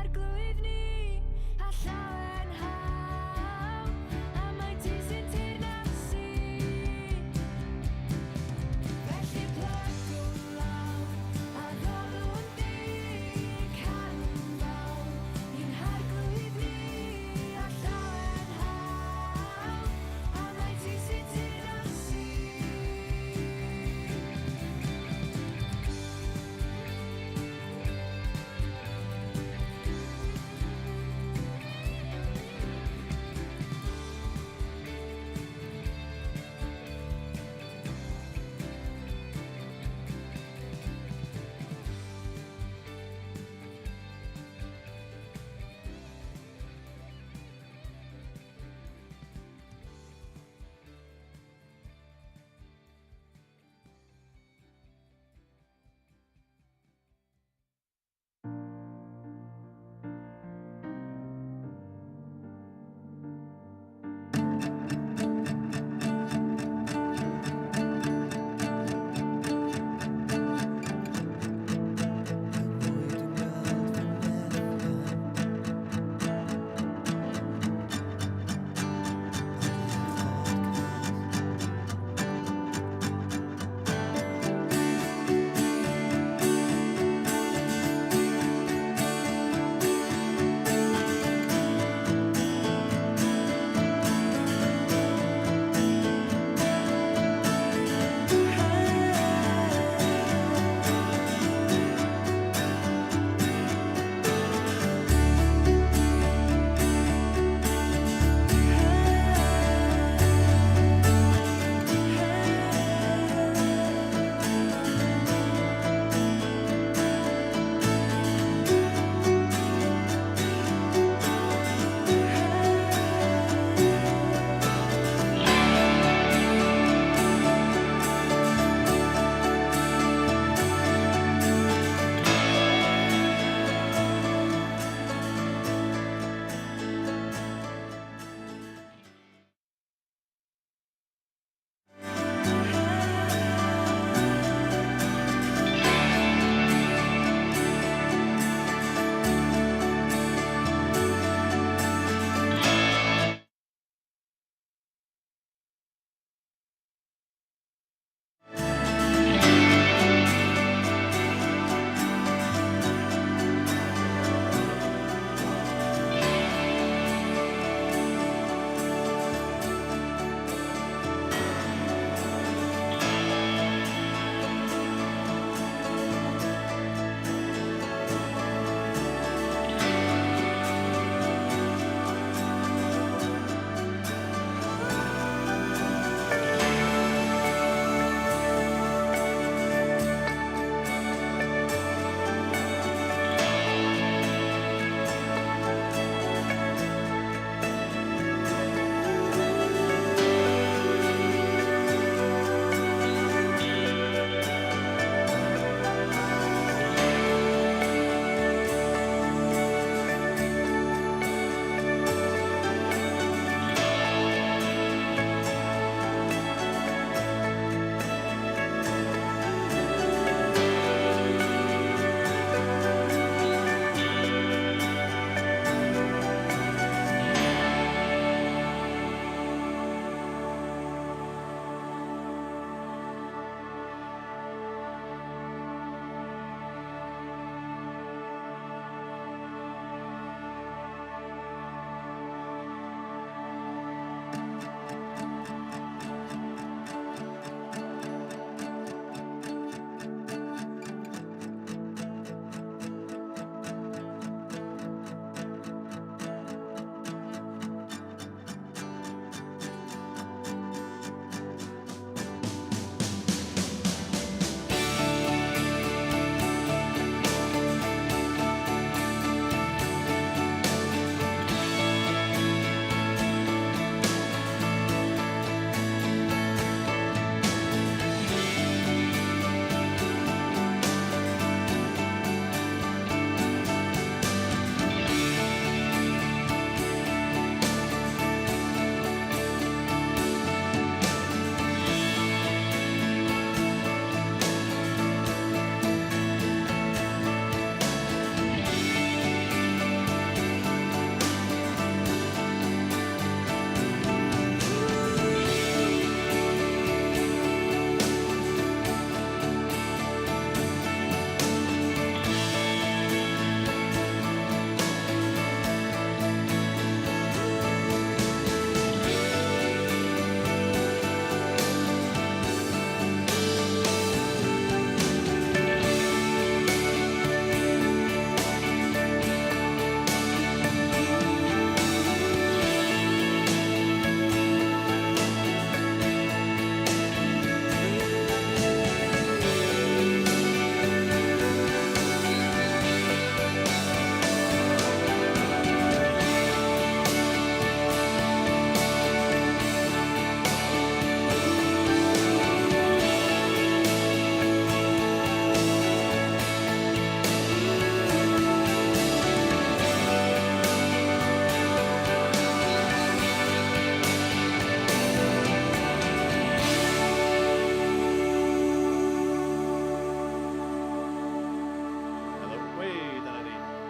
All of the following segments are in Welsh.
Arglwydd ni, a llawenhau, am mai ti sy'n teyrnasu. Felly plygwn lawr a ddoddwn di carwn fawr i'n Harglwydd ni, a llawenhau, am mai ti sy'n teyrnasu.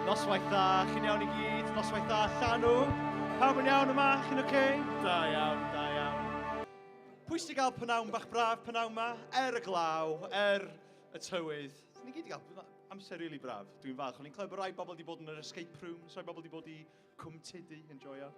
Noswaith dda, chi'n iawn i gyd? Noswaith dda, Llanw. Pawb yn iawn yma? Chi'n oce? Okay? Da iawn, da iawn. Pwy sy'n gael pnawn bach braf pnawn yma? Er y glaw, er y tywydd. Ni gyd i gael amser rili really braf. Dwi'n falch. O'n i'n clywed bod rai bobl wedi bod yn yr escape rooms, rai bobl wedi bod i Cwm Tudu, enjoyo.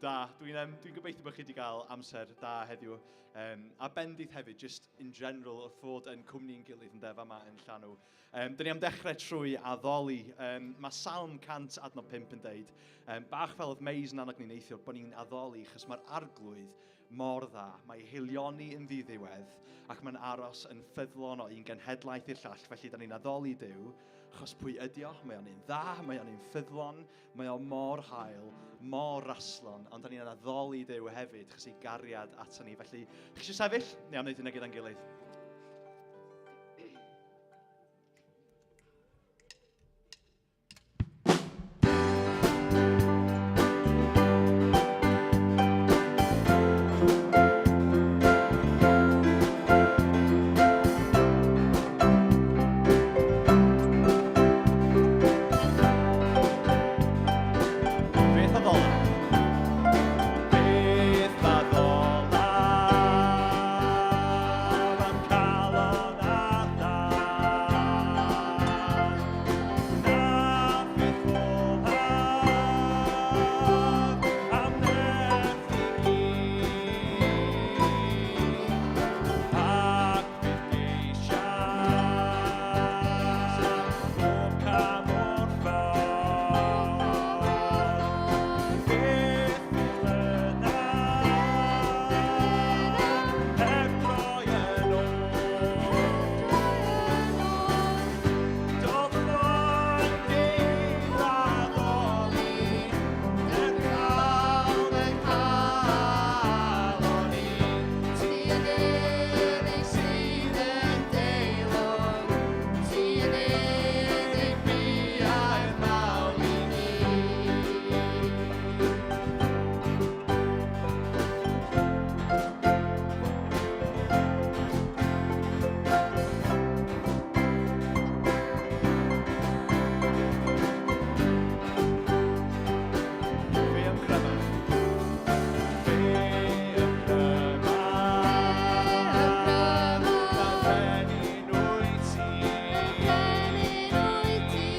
Da, dwi'n um, dwi gobeithio bod chi wedi cael amser da heddiw. Um, a bendith hefyd, just in general, wrth fod yn cwmni'n gilydd yn defa yma yn Llanw. Um, dyn ni am dechrau trwy addoli. Um, mae Salm 105 yn deud, um, bach fel oedd Mays yn annog ni'n neithiwr, bod ni'n addoli, chos mae'r arglwydd mor dda. Mae ei haelioni yn ddiddiwedd ac mae'n aros yn ffyddlon o un genhedlaeth i'r llall. Felly, da ni'n addoli Duw, chos pwy ydi o? Mae o'n un dda, mae o'n un ffyddlon, mae o mor hael, mor raslon, ond da ni'n addoli Duw hefyd, chos ei gariad ato ni. Felly, chi eisiau sefyll? Ni am wneud hynna gyda'n gilydd. Beth addola? Beth addola am calon Na fydd olaf am nerth i gyd, ac fydd geisiau bob cam o'r ffordd. Beth ddilynaf heb droi yn ôl? Fe am gryma. Fe am gryma. Na brenin wyt ti.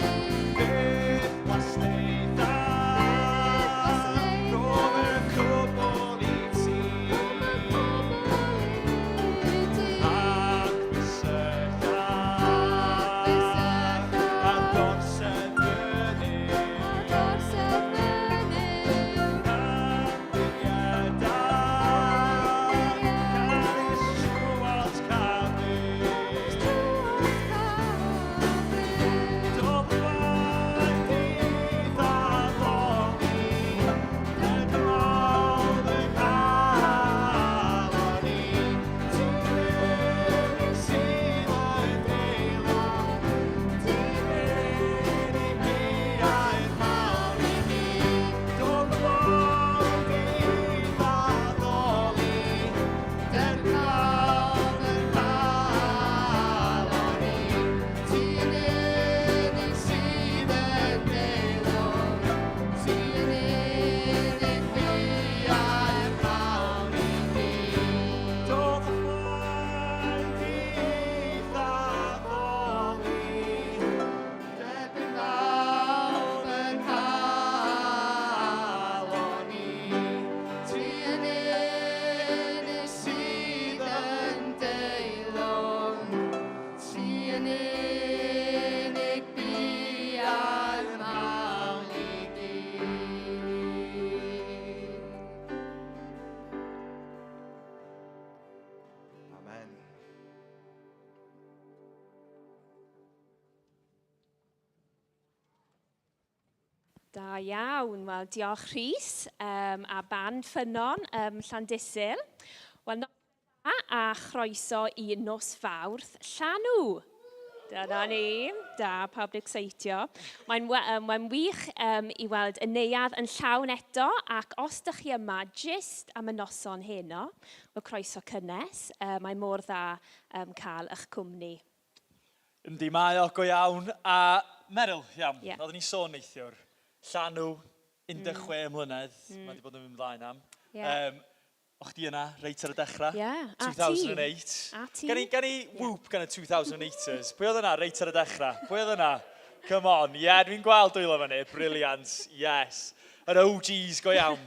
Beth wasnaetha. Rhodd y cwbl i ti. Ac fe sylla ar gorsedd fynydd. Ymddirieda, canys trwodd caffi. Ti'n unig sydd yn deilwng, ti'n unig biau'r mawn i gyd. Dodd chwaith i'th addoli, Derbyn nawr fy nghalon i. Ti yn unig sydd yn deilwng, Ti yn unig biau'r mawn i gyd. Amen. Da iawn. Wel, diolch Rhys um, a band Ffynnon um, Llandysul. Wel, no a chroeso i nos Fawrth Llanw. Dyna ni. Da, pawb yn excitio. Mae'n um, mae wych um, i weld y neuadd yn llawn eto, ac os dych chi yma jyst am y noson heno, wel croeso cynnes. Uh, mae mor dda um, cael eich cwmni. Yndi, mae o go iawn. A Meryl, iawn, yeah. oeddwn ni'n sôn neithiwr, llanw, 16 mlynedd, mae wedi bod yn mynd ymlaen am. Yeah. O chdi yna, reit ar y dechrau. Yeah, a ti. 2008. A ti. Gan i, gan i whoop gan y 2008ers. Pwy oedd yna reit ar y dechrau? Pwy oedd yna? Come on, yeah, dwi'n gweld dwylo fyny. Brilliant, yes. Yr OGs go iawn.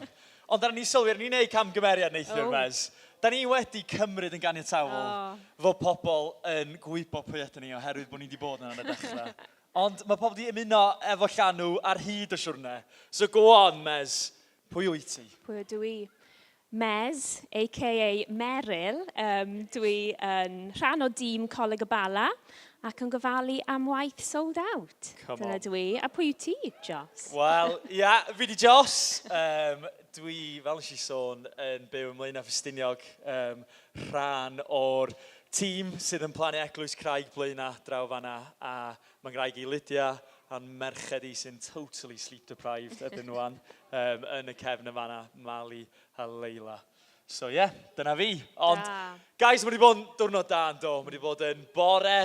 Ond da ni sylwi, ni'n neud camgymeriad neithiwr, Oh. Mez. Da ni wedi cymryd yn ganiataol Oh. fod pobl yn gwybod pwy ydyn ni oherwydd bod ni wedi bod yna yn y dechrau. Ond mae pobl wedi ymuno efo llanw ar hyd y siwrne. So go on, Mez. Pwy wyt ti? Pwy ydw i? Mez, a.k.a. Meryl. Dwi yn rhan o dîm Coleg y Bala ac yn gofalu am waith Sold Out. Come Dyna on. dwi. A pwy wyt ti, Jos? Wel, ia, yeah, fi di Jos. Dwi, fel nes i sôn, yn byw ym Mlaenau Ffestiniog, rhan o'r tîm sydd yn plannu Eglwys Craig Blaenau draw fanna, a mae'n graig i Lydia a'n merched i sy'n totally sleep deprived erbyn rwan, yn y cefn yn fanna, Mali a Leila. So ie, yeah, dyna fi. Ond, Da. guys, mae wedi bod yn diwrnod da yn do. Mae wedi bod yn bore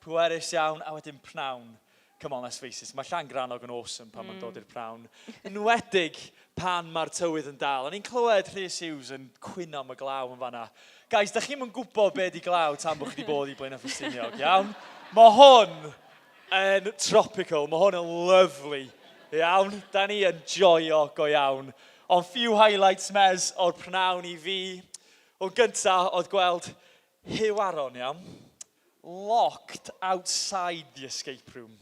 pwerus iawn, a wedyn pnawn. Come on, let's face it, mae Llangrannog yn awesome pan mae'n dod i'r prawn. Enwedig pan mae'r tywydd yn dal. O'n i'n clywed Rhys Hughes yn cwyno am y glaw yn fanna. Guys, da chi'm yn gwybod be di glaw tan bod chi wedi bod i Blaenau Ffestiniog, iawn? Mae hwn yn tropical, mae hwn yn lovely, iawn? Da ni yn joio go iawn. Ond few highlights, Mez, o'r pnawn i fi. O'n gynta oedd gweld Huw Aron, iawn? Locked outside the escape room.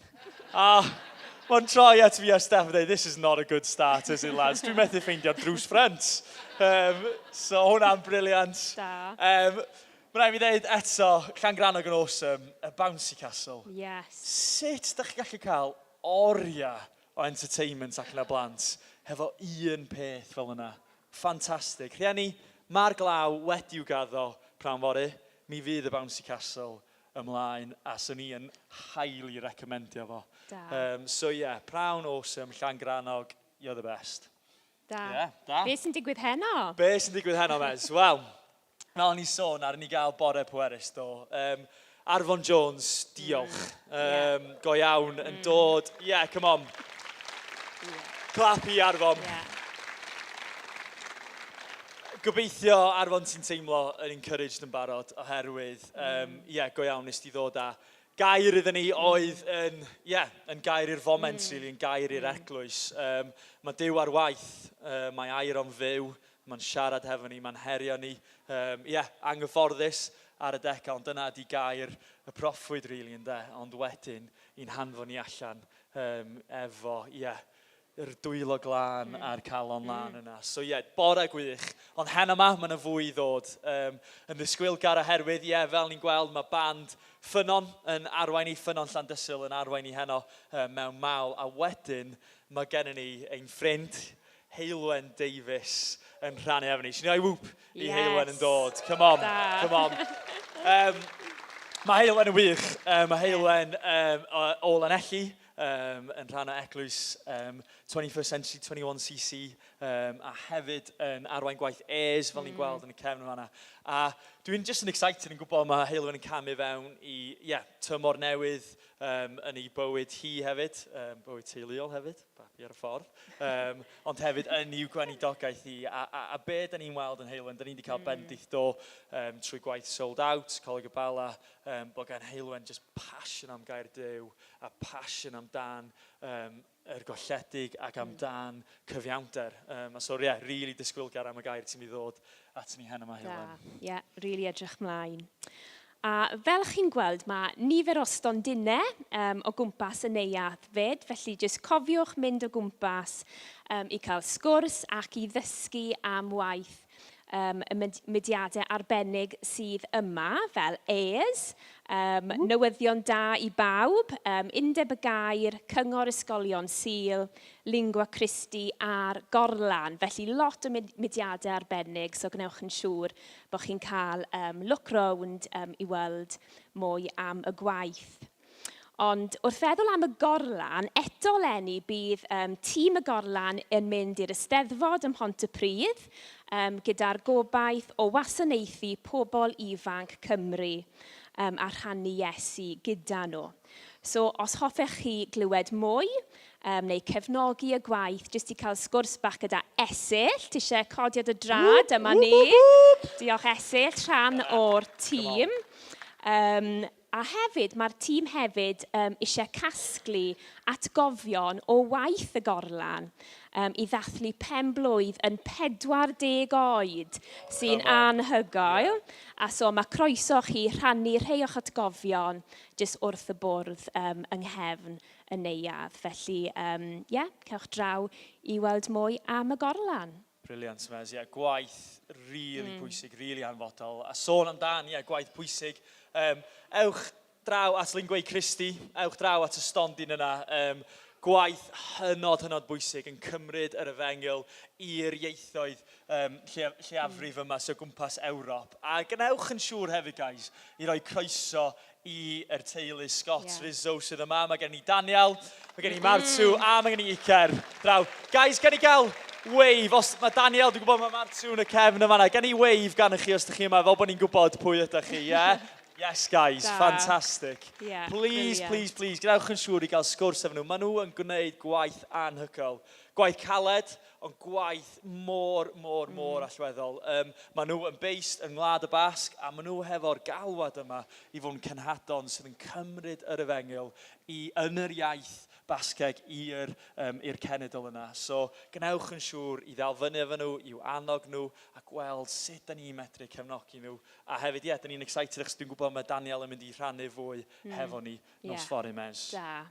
A mae'n troi at fi a Steph a dweud, "This is not a good start, is it, lads? Dwi'n methu ffeindio'r drws ffrynt." So hwnna'n brilliant. Da. Mae rhaid fi dweud eto, Llangrannog yn awesome, y Bouncy Castle. Sut da chi gallu cael oriau o entertainment ac yna blant hefo un peth fel yna? Ffantastig. Rhieni, mae'r glaw wedi'w gaddo prawn fory. Mi fydd y Bouncy Castle ymlaen a swn i yn highly recommendio fo. Da. So yeah, prawn awesome, Llangrannog, you're the best. Da. Yeah, da. Be sy'n digwydd heno? Be sy'n digwydd heno, Mez? Wel, fel o'n i sôn, ar ni gael bore pwerus, do. Arfon Jones, diolch. Go iawn, yn dod. Yeah, come on. Clap i Arfon. Gobeithio, Arfon, ti'n teimlo yn encouraged yn barod, oherwydd, yeah, go iawn, nes ti ddod â gair iddyn ni oedd yn, yeah, yn gair i'r foment, really, yn gair i'r eglwys. Mae Duw ar waith, mae air o'n fyw, mae'n siarad hefo ni, mae'n herio ni. Yeah, anghyfforddus ar y decau, ond dyna ydi gair y proffwyd, really, ynde? Ond wedyn, i'n hanfon ni allan efo, yeah, yr dwylo glân a'r calon lân yna. So ie, yeah, bore gwych. Ond heno yma, mae yna fwy i ddod. Yn ddisgwylgar oherwydd, ie, yeah, fel ni'n gweld, mae band Ffynnon yn arwain i, Ffynnon Llandysul yn arwain i heno mewn mawl. A wedyn, mae gennym ni ein ffrind, Heulwen Davies, yn rhannu efo ni. Swn i roi whoop i Heulwen yn dod. Come on, Da. come on. Mae Heulwen yn wych. Mae Heulwen o Lanelli, yn rhan o eglwys 21st Century 21cc, a hefyd yn arwain gwaith ES, fel ni'n gweld yn y cefn yma. A dwi'n just yn excited yn gwybod mae Heulwen yn camu fewn i, yeah, tymor newydd yn ei bywyd hi hefyd, bywyd teuluol hefyd, babi ar y ffordd, ond hefyd yn i'w gweinidogaeth hi. A be da ni'n weld yn Heulwen, da ni wedi cael bendith do trwy gwaith Sold Out, Coleg y Bala, bod gan Heulwen just passion am gair Duw a passion amdan yr golledig ac amdan cyfiawnder. A so, yeah, really disgwylgar am y gair ti'n mynd i ddod at ni heno yma, Heulwen. Da, ie, yeah, really edrych mlaen. A fel chi'n gweld, mae nifer o stondinau o gwmpas y neuadd fyd, felly jyst cofiwch mynd o gwmpas i cael sgwrs ac i ddysgu am waith y mudiadau arbennig sydd yma, fel ES, Newyddion Da i Bawb, Undeb y Gair, Cyngor Ysgolion Sul, Lingua Christi a'r Gorlan. Felly lot o mudiadau arbennig, so gwnewch yn siŵr bod chi'n cael look round i weld mwy am y gwaith. Ond wrth feddwl am y Gorlan, eto leni bydd tîm y Gorlan yn mynd i'r Eisteddfod ym Mhontypridd gyda'r gobaith o wasanaethu pobl ifanc Cymru a rhannu Iesu gyda nhw. So, os hoffech chi glywed mwy, um, neu cefnogi y gwaith, jyst i cael sgwrs bach gyda Esill, ti eisiau codi ar dy drad, dyma ni. Diolch Esill, rhan o'r tîm. Um, a hefyd, mae'r tîm hefyd um, eisiau casglu atgofion o waith y gorlan um, i ddathlu pen blwydd yn 40 oed, sy'n anhygoel. Yeah. A so mae croeso chi rhannu rhai o'ch atgofion jyst wrth y bwrdd um, yng nghefn y neuadd. Felly, um, yeah, cewch draw i weld mwy am y gorlan. Brilliant, Mez. Ie, gwaith really pwysig, really hanfodol. A sôn amdan, ie, gwaith pwysig. Um, ewch draw at Lingway Christie, ewch draw at y stondin yna. Um, gwaith hynod, hynod bwysig yn cymryd yr efengyl i'r ieithoedd um, lle, lleafrif yma sy'n o gwmpas Ewrop. A gwnewch yn siŵr hefyd, guys, i roi croeso i'r teulu Scott yeah. Rizzo sydd yma. Mae gen i Daniel, mae gen i Martu a mae gen i Iker draw. Guys, gen i gael wave? Os mae Daniel, dwi'n gwybod mae Martu yn y cefn yma. Gen i wave gan chi os ydych chi yma, fel bod ni'n gwybod pwy ydych chi, yeah? Yes, guys, da. Fantastic. Yeah, please, brilliant. Please, please, gwnewch yn siŵr i gael sgwrs efo nhw. Maen nhw yn gwneud gwaith anhygoel. Gwaith caled, ond gwaith mor, mor, mor allweddol. Um, maen nhw yn based yng Ngwlad y Basg, a maen nhw hefo'r galwad yma i fod yn cenhadon sydd yn cymryd yr efengyl i, yn yr iaith Basgeg i'r um, i'r cenedl yna. So, gwnewch yn siŵr i ddal fyny efo nhw, i'w annog nhw, a gweld sut da ni'n medru cefnogi nhw. A hefyd, ie, yeah, da ni'n excited achos dwi'n gwybod mae Daniel yn mynd i rhannu fwy hefo ni nos yeah. fory, Mez. Da.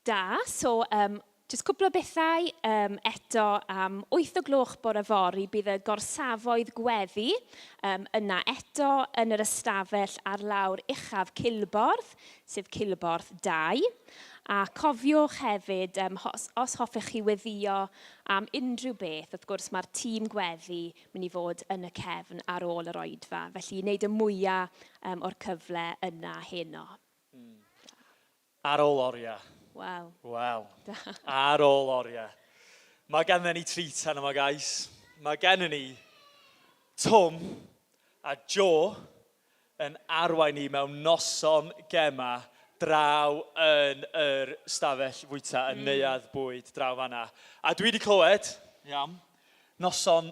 Da, so um, jyst cwpl o bethau um, eto am 8 o gloch bore fory bydd y gorsafoedd gweddi um, yna eto yn yr ystafell ar lawr uchaf Cilborth, sef Cilborth 2. A cofiwch hefyd, um, os, os hoffech chi weddio am unrhyw beth, wrth gwrs mae'r tîm gweddi mynd i fod yn y cefn ar ôl yr oedfa. Felly i wneud y mwyaf um, o'r cyfle yna heno. Mm. Ar ôl oriau. Wel. Wel. Ar ôl oriau. Mae gennym ni treat heno yma, guys. Mae gennym ni Twm a Joe yn arwain ni mewn noson gema draw yn yr stafell fwyta yn neuadd bwyd draw fanna. A dwi wedi clywed, iawn, noson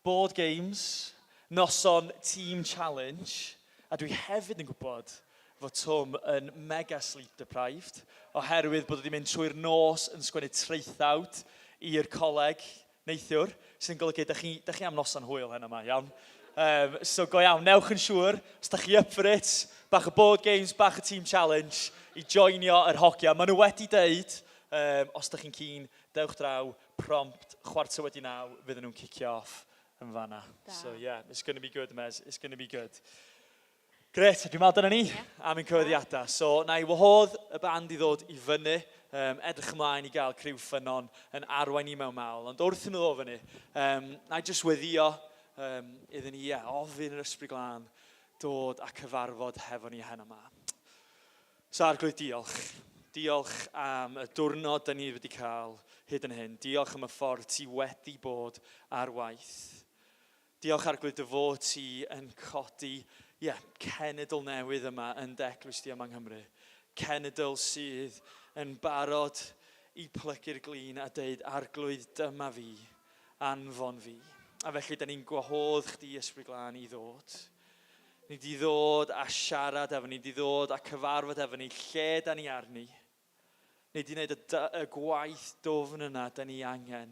board games, noson team challenge, a dwi hefyd yn gwybod fod Twm yn mega sleep deprived, oherwydd bod wedi mynd trwy'r nos yn sgwennu traethawd i'r coleg neithiwr, sy'n golygu da chi, da chi am noson hwyl heno yma, iawn? Um, so go iawn, newch yn siŵr, os da chi up for it, bach o board games, bach o team challenge, i joinio yr hogia. Maen nhw wedi deud, um, os da chi'n keen, dewch draw, prompt, 9:15, fydden nhw'n cicio off yn fanna. Da. So yeah, it's going to be good, Mez, it's going to be good. Gret, dwi'n meddwl dyna ni yeah. am ein cyhoeddiadau. So, na i wahodd y band i ddod i fyny, um, edrych ymlaen i gael criw ffynon yn arwain i mewn mawl. Ond wrth i nhw ddod fyny, um, na i jyst weddio um, iddyn ni, yeah, ofyn yr Ysbryd Glân dod a cyfarfod hefo ni heno yma. So Arglwydd, diolch. Diolch am y diwrnod da ni wedi cael hyd yn hyn. Diolch am y ffordd ti wedi bod ar waith. Diolch Arglwydd dy fod ti yn codi yeah, cenedl newydd yma yn dy eglwys di yma yng Nghymru. Cenedl sydd yn barod i plygu'r glin a deud Arglwydd dyma fi, anfon fi. A felly da ni'n gwahodd chdi Ysbryd Glân i ddod. Ni di ddod a siarad efo ni, di ddod a cyfarfod efo ni lle da ni arni. Ni di wneud y, y gwaith dwfn yna da ni angen.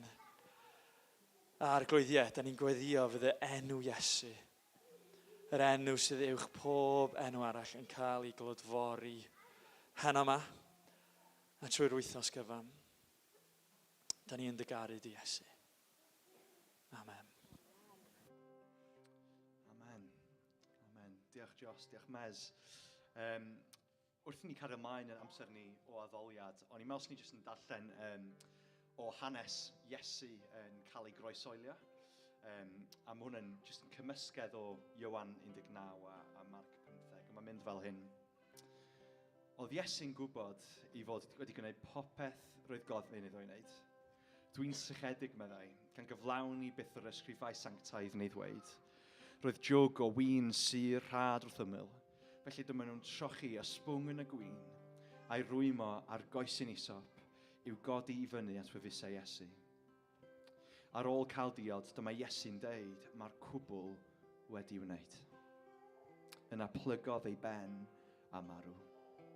A'r Arglwydd, ie, da ni'n gweddio fydd y enw Iesu, yr enw sydd uwch pob enw arall yn cael ei glodfori heno yma a trwy'r wythnos gyfan. Da ni yn dy garu di, Iesu. Amen. Amen. Amen. Diolch Jos, diolch Mez. Um, wrth i ni cario ymlaen yn amser ni o addoliad, o'n i'n meddwl swn i jyst yn darllen um, o hanes Iesu yn cael ei groesoelio. Um, a mae hwn yn jyst yn cymysgedd o Ioan 19 a, a Marc 15. A mae'n mynd fel hyn. Oedd Iesu'n gwybod i fod wedi gwneud popeth roedd gofyn iddo ei wneud. Dwi'n sychedig, meddai, gan gyflawni beth yr ysgrifau sanctaidd neu ddweud. Roedd jwg o win sur rhad wrth ymyl, felly dyma nhw'n trochi ysbwng yn y gwin a'i rwymo ar goesyn Isop i'w godi i fyny at wefusau Iesu. Ar ôl cael diod, dyma Iesu'n deud, mae'r cwbl wedi wneud. Yna plygodd ei ben a marw.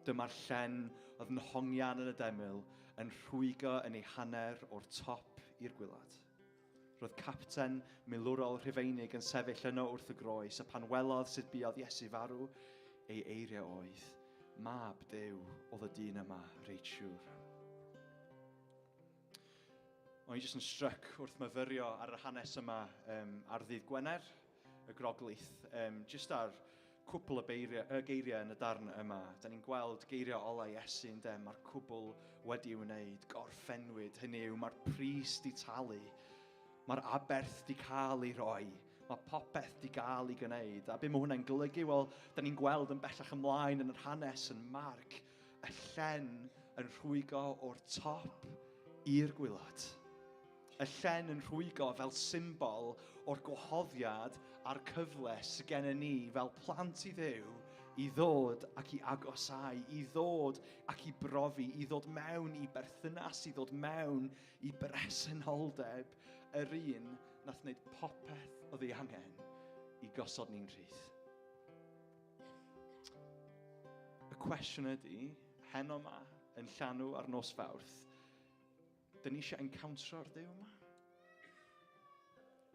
Dyma'r llen oedd yn hongian yn y deml yn rhwygo yn ei hanner o'r top i'r gwilod. Roedd capten milwrol Rhufeinig yn sefyll yno wrth y groes, a pan welodd sut buodd Iesu farw, ei eiriau oedd, Mab Duw oedd y dyn yma, reit siŵr. O'n i jyst yn struck wrth myfyrio ar yr hanes yma ar ddydd Gwener, y groglith, jyst ar cwpl o beiriau, y geiriau yn y darn yma. Da ni'n gweld geiriau ola Iesu yn de, mae'r cwbl wedi ei wneud, gorffenwyd, hynny yw, mae'r pris di talu, mae'r aberth di cael ei roi, mae popeth di gael ei gwneud. A be mae hwnna'n golygu? Wel, da ni'n gweld yn bellach ymlaen yn yr hanes yn Marc, y llen yn rhwygo o'r top i'r gwilod. Y llen yn rhwygo fel symbol o'r gwahoddiad a'r cyfle sydd gennym ni fel plant i Dduw i ddod ac i agosáu, i ddod ac i brofi, i ddod mewn i berthynas, i ddod mewn i bresenoldeb yr un nath wneud popeth oedd ei angen i gosod ni'n rhydd. Y cwestiwn ydy, heno yma, yn llanw ar nos Fawrth, dyn ni eisiau encountro'r Duw yma?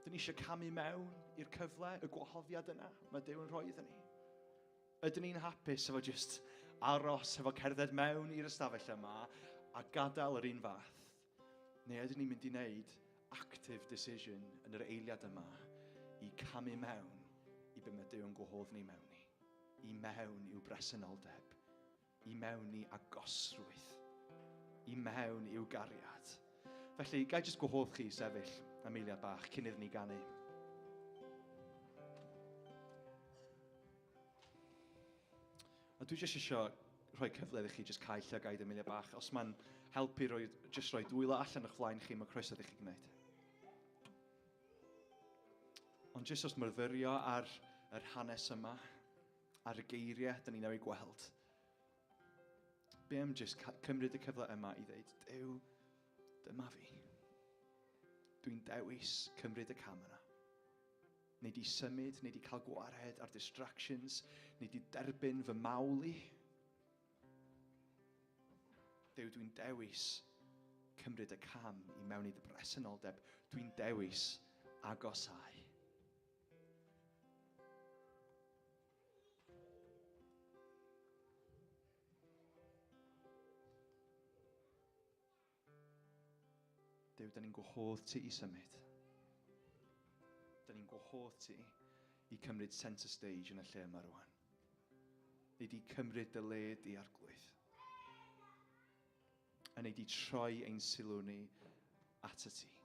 Dyn ni eisiau camu mewn i'r cyfle, y gwahoddiad yna mae Duw yn rhoi iddyn ni? Ydyn ni'n hapus efo just aros, efo cerdded mewn i'r ystafell yma a gadael yr un fath? Neu ydyn ni'n mynd i wneud active decision yn yr eiliad yma i camu mewn i be mae Duw yn gwahodd ni mewn i? I mewn i'w bresenoldeb, i mewn i agosrwydd, i mewn i'w gariad. Felly, gai jyst gwahodd chi i sefyll am eiliad bach cyn iddyn ni ganu. A dwi jyst eisiau rhoi cyfle i chi jyst cael llygaid am eiliad bach. Os mae'n helpu roi, jyst rhoi dwylo allan o'ch flaen chi, mae croeso i chi gwneud. Ond jyst os myfyrio ar yr hanes yma, ar y geiriau dyn ni newydd gweld, be am jyst cymryd y cyfle yma i ddeud, Duw, dyma fi. Dwi'n dewis cymryd y cam yna. Neu di symud, neu di cael gwared ar distractions, neu di derbyn fy mawl i. Duw, dwi'n dewis cymryd y cam i mewn i dy bresenoldeb. Dwi'n dewis agosáu. Duw, da ni'n gwahodd ti i symud. Da ni'n gwahodd ti i cymryd centre stage yn y lle yma rwan. Neu di cymryd dy le di arglwydd. A neu di troi ein sylw ni at y ti.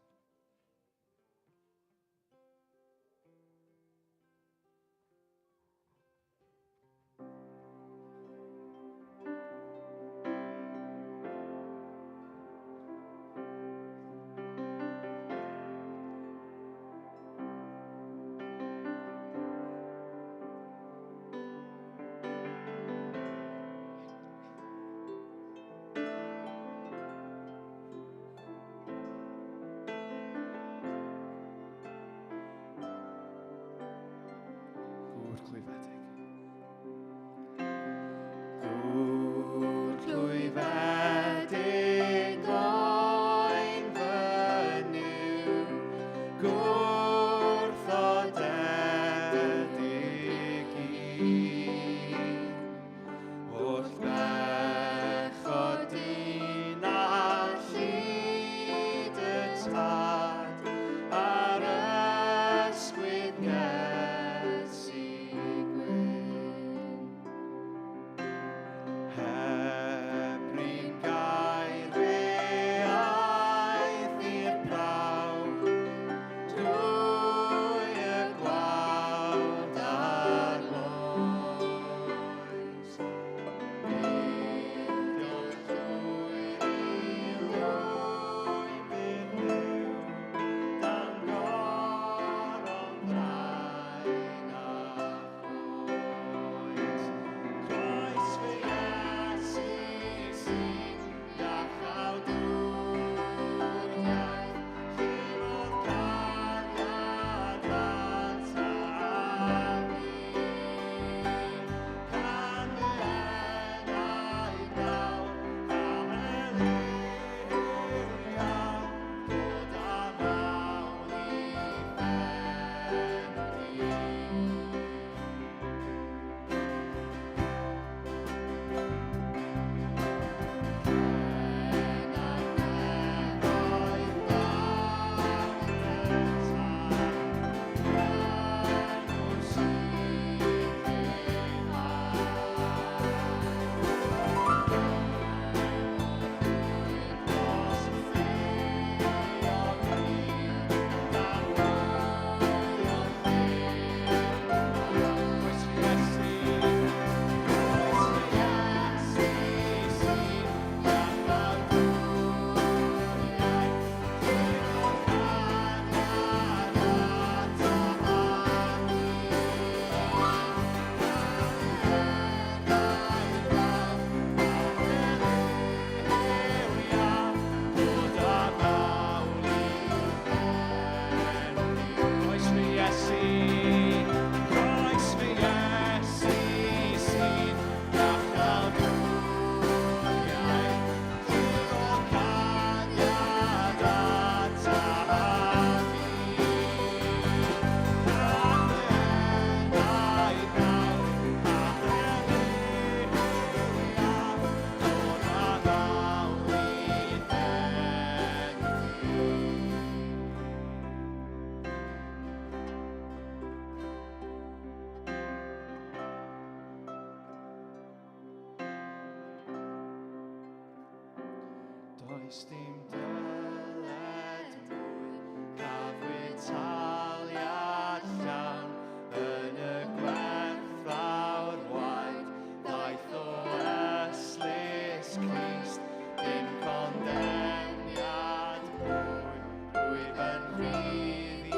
Does dim dyled mwy, cafwyd taliad llawn yn y gwerthfawr waed, ddaeth o ystlys Crist, dim condemniad mwy, rwyf yn rhydd i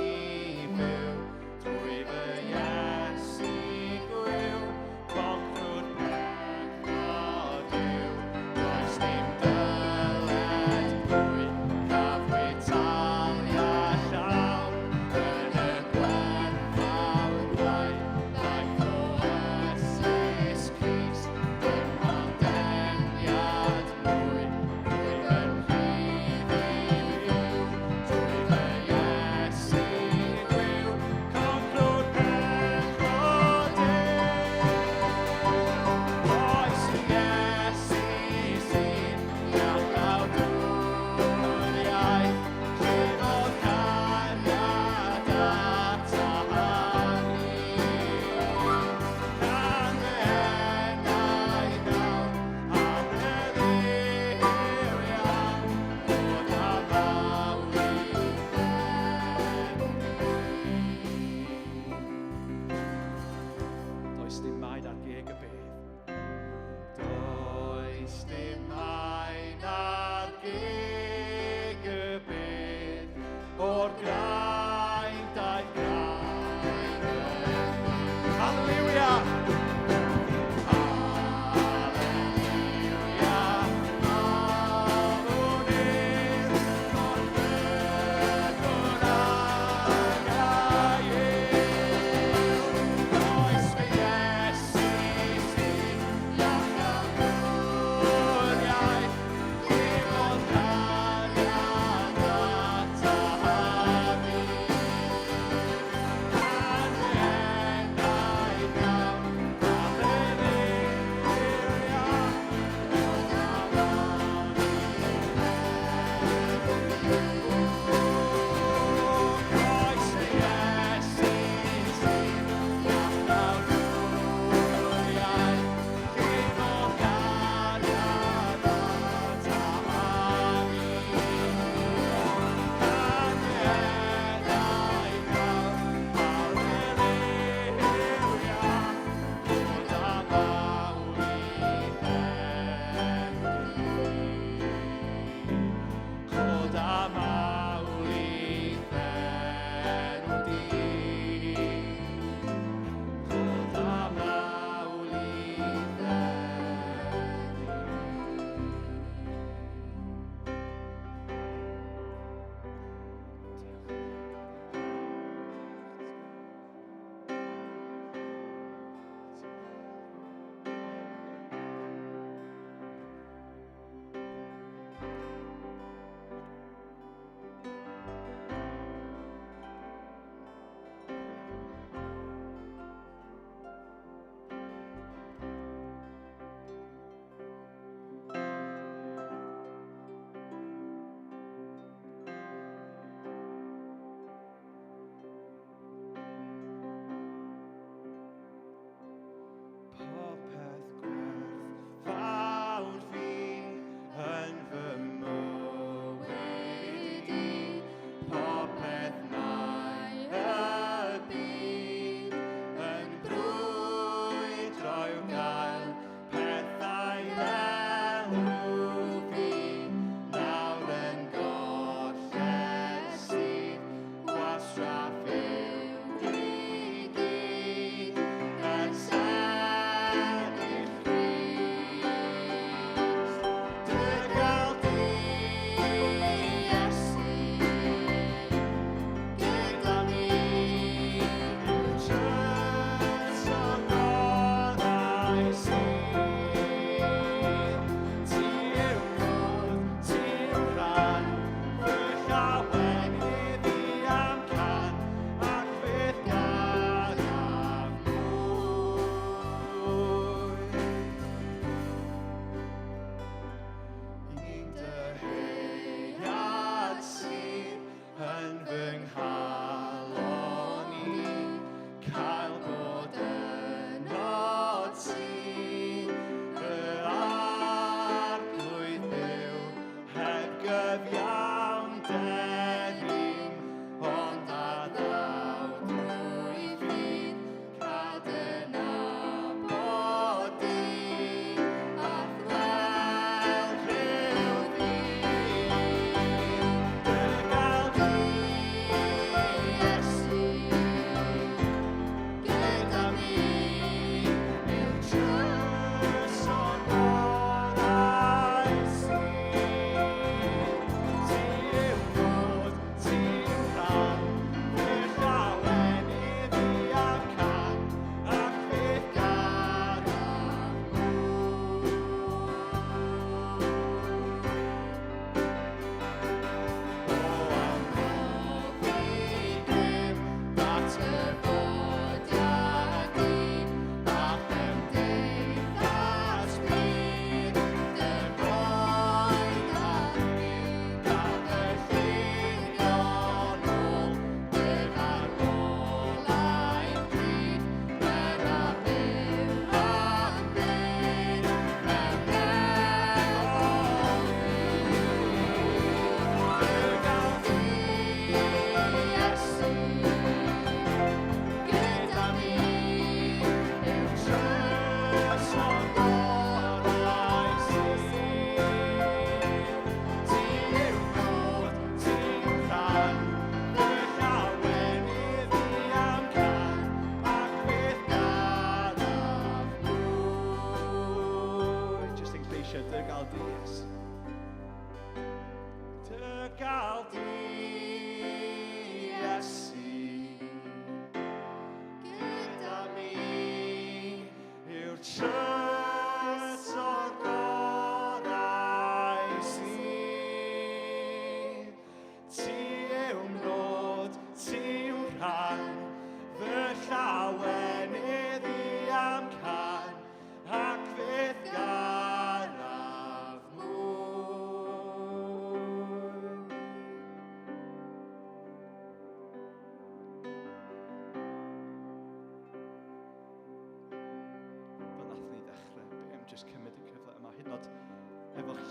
fyw, drwy fy Iesu gwiw, concrw'r pechod yw, does dim dyled mwy.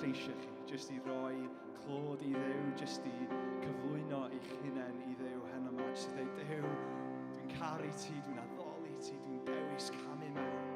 lleisiau chi, jyst i roi clod i Dduw, jyst i cyflwyno eich hunain i Dduw heno yma, jyst i dweud, Duw, dwi'n caru ti, dwi'n addoli ti, dwi'n dewis camu mewn.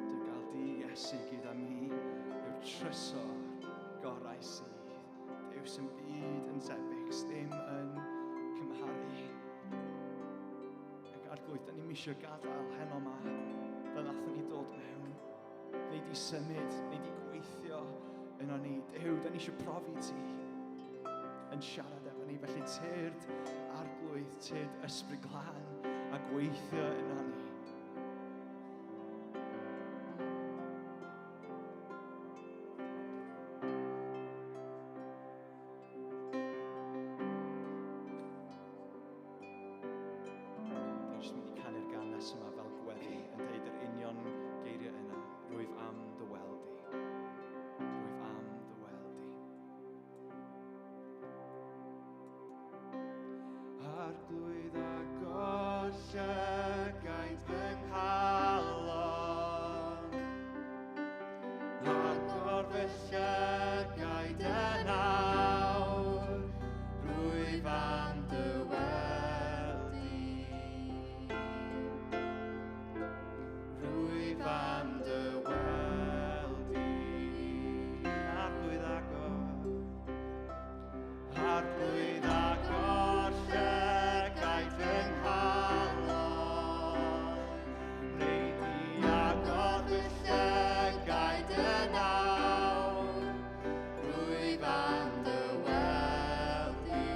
Duw gael di Iesu gyda mi yw'r trysor gorau sydd. Duw sy'n byd yn tebyg, ddim yn cymharu. Ac Arglwydd, da ni'n misio gadael heno ma, fel nathon ni dod mewn. Neu di symud, neu di gweithio yno ni. Duw, da ni eisiau profi ti yn siarad efo ni. Felly tyrd Arglwydd, tyrd Ysbryd Glân a gweithio yno ni. Dwi'n jyst mynd i canu'r gân nesaf yma fel gweddi yn deud yr union geiriau yna. Rwyf am dy weld di. Rwyf am dy weld di. Arglwydd agor llygaid fy nghalon. Agor fy llygaid yn awr. Rwyf am dy weld di. Rwyf am dy weld di. Arglwydd agor. Arglwydd agor llygaid fy nghalon. Wnei di agor fy llygaid yn awr. Rwyf am dy weld di.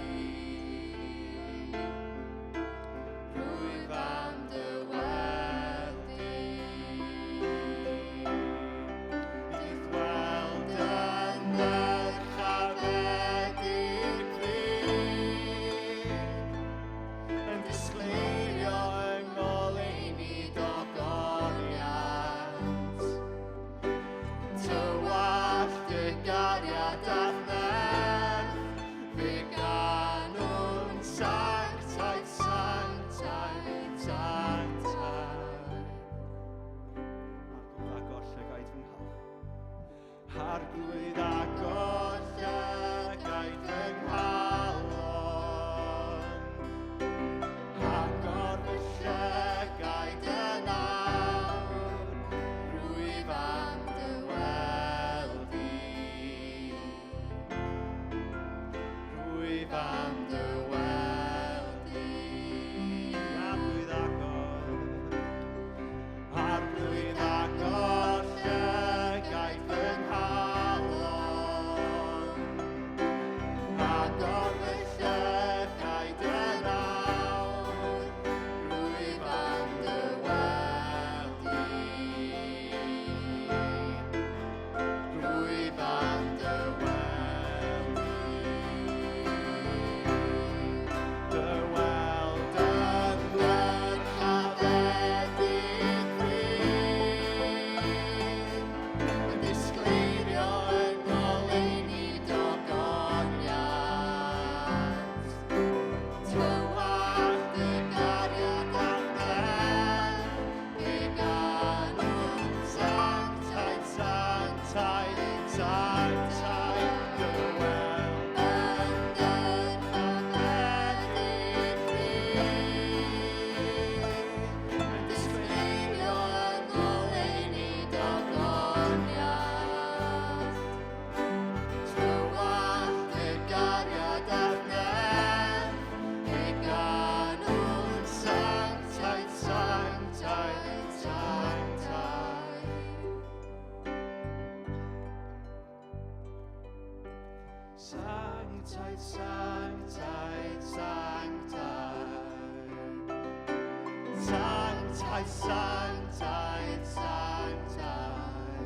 sanctaidd, sanctaidd.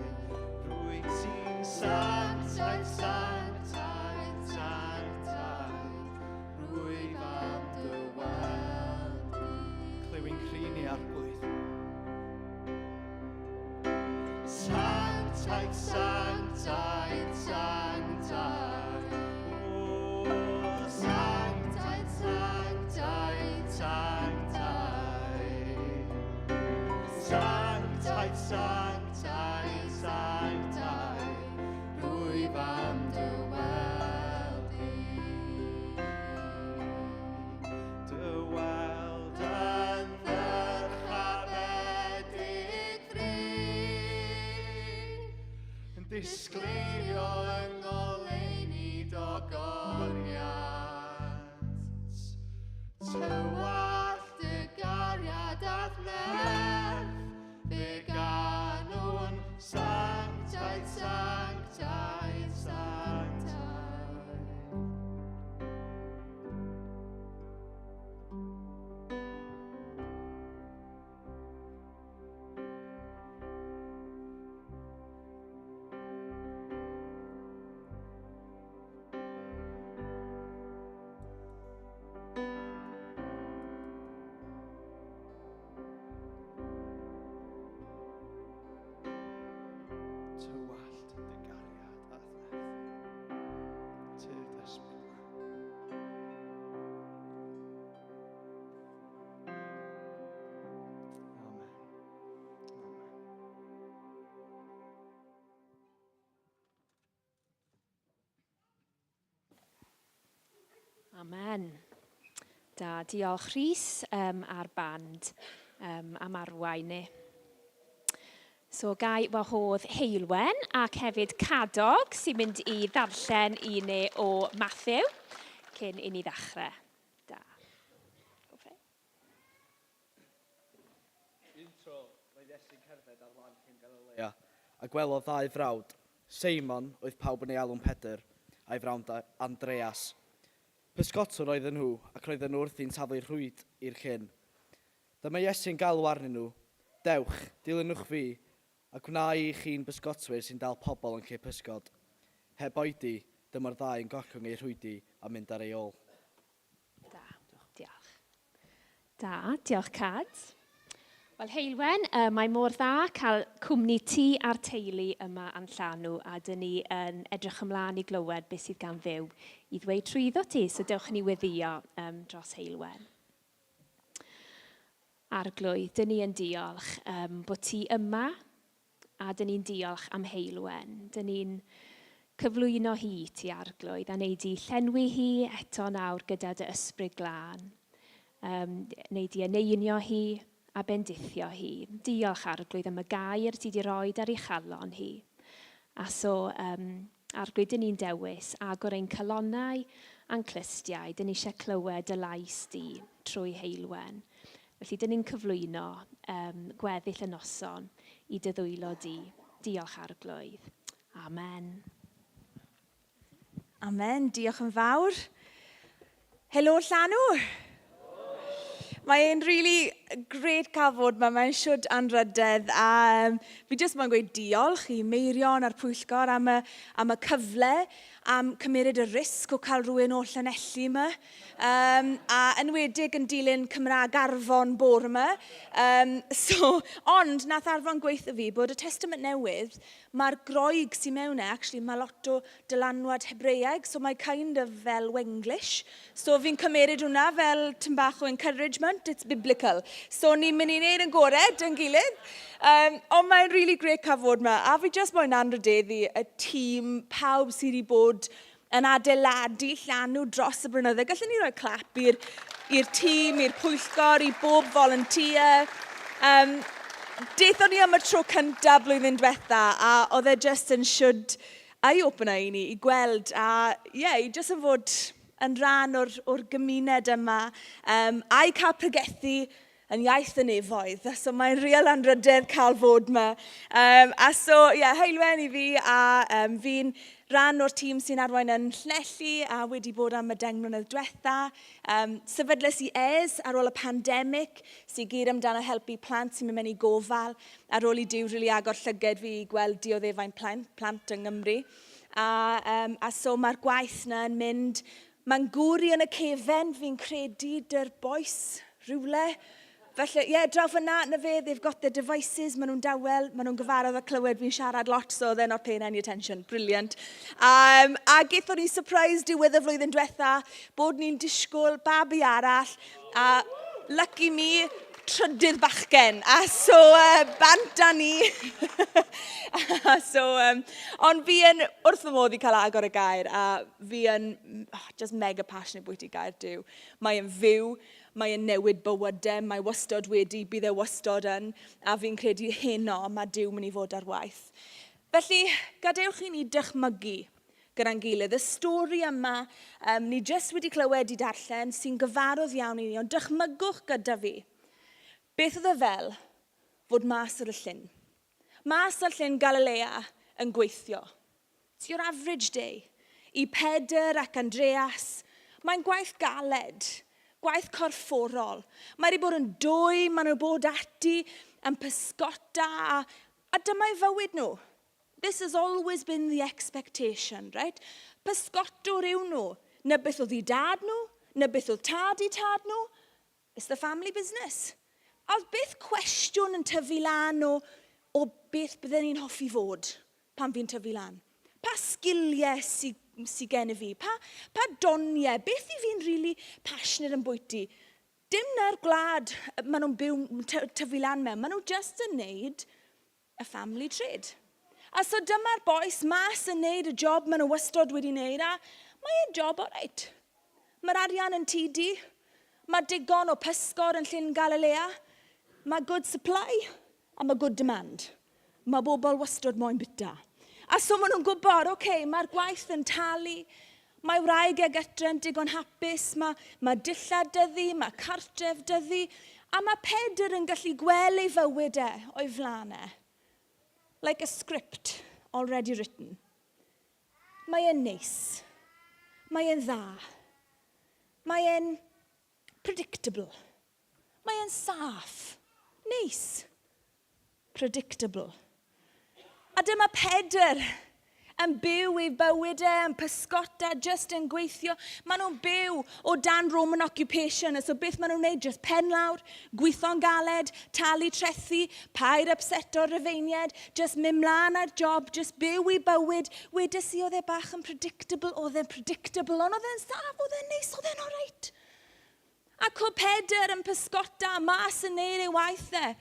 Rwyt ti'n sanctaidd, sanctaidd, sanctaidd. Rwyf am dy weld di. Clyw'n cri ni arglwydd. Sanctaidd, sanctaidd, sanctaidd. O, sanctaidd, sanctaidd, sanctaidd. Sanctaidd, sanctaidd, sanctaidd. Rwyf am dy weld di. Dy weld yn ddyrchafedig fri. Yn Disgleirio yng ngoleuni dogoniant. Tywallt dy gariad a'th nerth, fe ganwn sanctaidd, sanctaidd, sanctaidd. Tywallt dy gariad a'th nerth. Tyrd ysbryd glân. Amen. Amen. Amen. Da, diolch Rhys um, a'r band um, am arwain ni. So gai wahodd Heilwen ac hefyd Cadog sy'n mynd i ddarllen i ni o Matthew cyn i ni ddechrau. Da. Go for it. Un tro, roedd Iesu'n cerdded ar lan Llyn Galilea, a gwelodd ddau frawd, Seimon, oedd pawb yn ei alw'n Pedr, a'i frawd Andreas. Pysgotwr oedden nhw, ac roedden nhw wrthi'n taflu rhwyd i'r llyn. Dyma Iesu'n galw arnyn nhw, Dewch, dilynwch fi, a gwna i chi'n bysgotwyr sy'n dal pobl yn lle pysgod. Heb oedi, dyma'r ddau yn gollwng eu rhwydi a mynd ar ei ôl. Da, diolch. Da, diolch Cad. Wel, Heilwen, uh, mae mor dda cael cwmni ti a'r teulu yma yn Llanw, a dyn ni yn edrych ymlaen i glywed beth sydd gan Dduw i ddweud trwyddo ti, so dewch i ni weddio um, dros Heilwen. Arglwydd, dyn ni yn diolch um, bod ti yma, a dyn ni'n diolch am Heilwen. Dyn ni'n cyflwyno hi ti arglwydd, a wneud i llenwi hi eto nawr gyda dy ysbryd glân. Um, wneud i eneinio hi a bendithio hi. Diolch arglwydd am y gair ti wedi rhoi ar ei chalon hi. A so, um, arglwydd, dyn ni'n dewis agor ein calonnau a'n clustiau. Dyn ni eisiau clywed y lais di trwy Heilwen. Felly, dyn ni'n cyflwyno um, gweddill y noson i dy ddwylo di. Diolch arglwydd. Amen. Amen. Diolch yn fawr. Helo Llanw. Mae'n really great cael fod yma. Mae'n siwd anrhydedd. A um, fi jyst moyn gweud diolch i Meirion a'r pwyllgor am y, am y cyfle, am cymeryd y risg o cael rhywun o Llanelli yma. Um, a enwedig yn dilyn Cymraeg Arfon bore yma. Um, so, ond nath Arfon gweithio fi bod y Testament Newydd, mae'r Groeg sy'n mewn e, actually, mae lot o dylanwad Hebreaeg, so mae kind of fel Wenglish. So fi'n cymeryd hwnna fel tyn bach o encouragement, it's biblical. So ni'n mynd i wneud yn gorau yn gilydd. Um, ond mae'n really great cael fod yma. A fi just moyn anrhydeddu y tîm, pawb sydd wedi bod yn adeiladu llanw dros y blynyddoedd. Gallwn ni roi clap i'r i'r tîm, i'r pwyllgor, i bob volunteer. Um, Daethon ni am y tro cyntaf blwyddyn diwetha a oedd e just yn siwd eye-opener i ni i gweld a ie, yeah, i just yn fod yn rhan o'r, or gymuned yma um, a i cael pregethu yn iaith y nefoedd. So mae'n real anrhydedd cael fod yma. Um, a so, ie, yeah, heilwen i fi a um, fi'n rhan o'r tîm sy'n arwain yn Llanelli a wedi bod am y 10 mlynedd diwetha. Sefydles i ES ar ôl y pandemig, sy'n gyd amdano helpu plant sy'n mynd mewn i gofal ar ôl i Duw rili agor llyged fi i gweld dioddefaint plant, plant yng Nghymru. A, um, a so mae'r gwaith na yn mynd, mae'n gŵr i yn y cefen, fi'n credu, dy'r boes rhywle. Felly, ie, yeah, draw fyna, na fe, they've got their devices, maen nhw'n dawel, maen nhw'n gyfarwydd â clywed fi'n siarad lot, so they're not paying any attention. Brilliant. A gaethon ni surprise diwedd y flwyddyn diwetha, bod ni'n disgwyl babi arall, a lucky me, trydydd bachgen. A so, bant â ni. A so, ond fi yn wrth fy modd i cael agor y gair, a fi yn oh, just mega passionate bwyti gair Duw. Mae yn fyw, mae e'n newid bywydau, mae wastod wedi, bydd e wastod yn, a fi'n credu heno mae Duw mynd i fod ar waith. Felly, gadewch i ni dychmygu gyda'n gilydd. Y stori yma, ni jyst wedi clywed i darllen, sy'n gyfarwydd iawn i ni, ond dychmygwch gyda fi. Beth oedd e fel fod mas ar y llyn? Mas ar llyn Galilea yn gweithio. It's your average day. I Pedr ac Andreas, mae'n gwaith galed, gwaith corfforol. Mae wedi bod yn dwy, maen nhw bod ati yn pysgota, a, a dyma'i fywyd nhw. This has always been the expectation, right? Pysgotwr yw nhw. Na beth oedd i dad nhw, na beth oedd tad i tad nhw. It's the family business. A oedd byth cwestiwn yn tyfu lan o, o beth bydden ni'n hoffi fod pan fi'n tyfu lan. Pa sgiliau sy, sy gen i fi? Pa, pa doniau? Beth i fi'n really passionate yn bwyty? Dim na'r gwlad maen nhw'n byw, tyfu lan mewn. Maen nhw just yn neud y family trade. A so dyma'r bois mas yn neud y job maen nhw wastod wedi neud a mae e'n job alright. Mae'r arian yn tidy, mae digon o pysgod yn Llyn Galilea, mae good supply a mae good demand. Mae bobl wastod moyn bita. A so maen nhw'n gwybod, oce, okay, mae'r gwaith yn talu, mae wraig e gytre'n digon hapus, mae, mae dillad dyddi, mae cartref dyddi, a mae Pedr yn gallu gweld ei fywyd e o'i flaen e. Like a script already written. Mae e'n neis. Mae e'n dda. Mae e'n predictable. Mae e'n saff. Neis. Predictable. A dyma Pedr yn byw ei bywyd e, yn pysgota, just yn gweithio. Maen nhw'n byw o dan Roman occupation, a so beth maen nhw'n wneud? Just pen lawr, gweithio'n galed, talu trethu, paid upseto'r Rufeiniaid, just mynd mlaen ar job, just byw ei bywyd. Wedes i oedd e bach yn predictable, oedd e'n predictable, ond oedd e'n saff, oedd e'n neis, oedd e'n alright. Ac o Pedr yn pysgota mas yn neud ei waith e.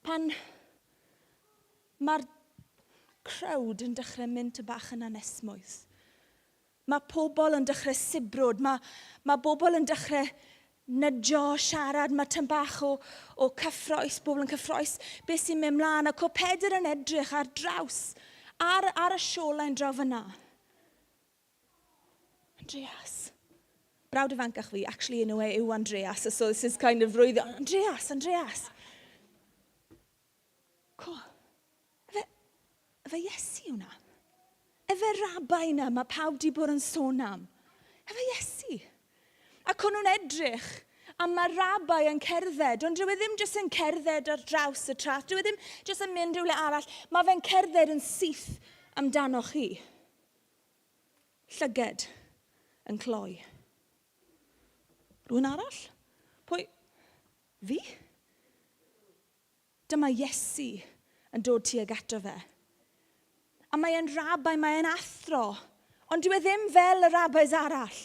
Pan mae'r crowd yn dechrau mynd ty bach yn anesmwyth. Mae pobl yn dechrau sibrwd, mae, mae bobl yn dechrau nydjo, siarad, mae tyn bach o, o cyffroes, bobl yn cyffroes, beth sy'n mynd mlaen. Ac o Pedr yn edrych ar draws, ar, ar y shoreline draw fyna. Andreas. Brawd ifancach fi, actually in a way, yw Andreas, so this is kind of rwydd. Andreas, Andreas. Co, efe, efe Iesu hwnna. Efe rabai na mae pawb di bod yn sôn am. Efe Iesu. Ac o'n nhw'n edrych, a mae rabai yn cerdded, ond dyw e ddim jyst yn cerdded ar draws y traeth, dyw e ddim jyst yn mynd rhywle arall, mae fe'n cerdded yn syth amdano chi. Llyged yn cloi. Rhywun arall? Pwy? Fi? Dyma Iesu yn dod tuag ato fe. A mae e'n rabai, mae e'n athro, ond dyw e ddim fel y rabais arall.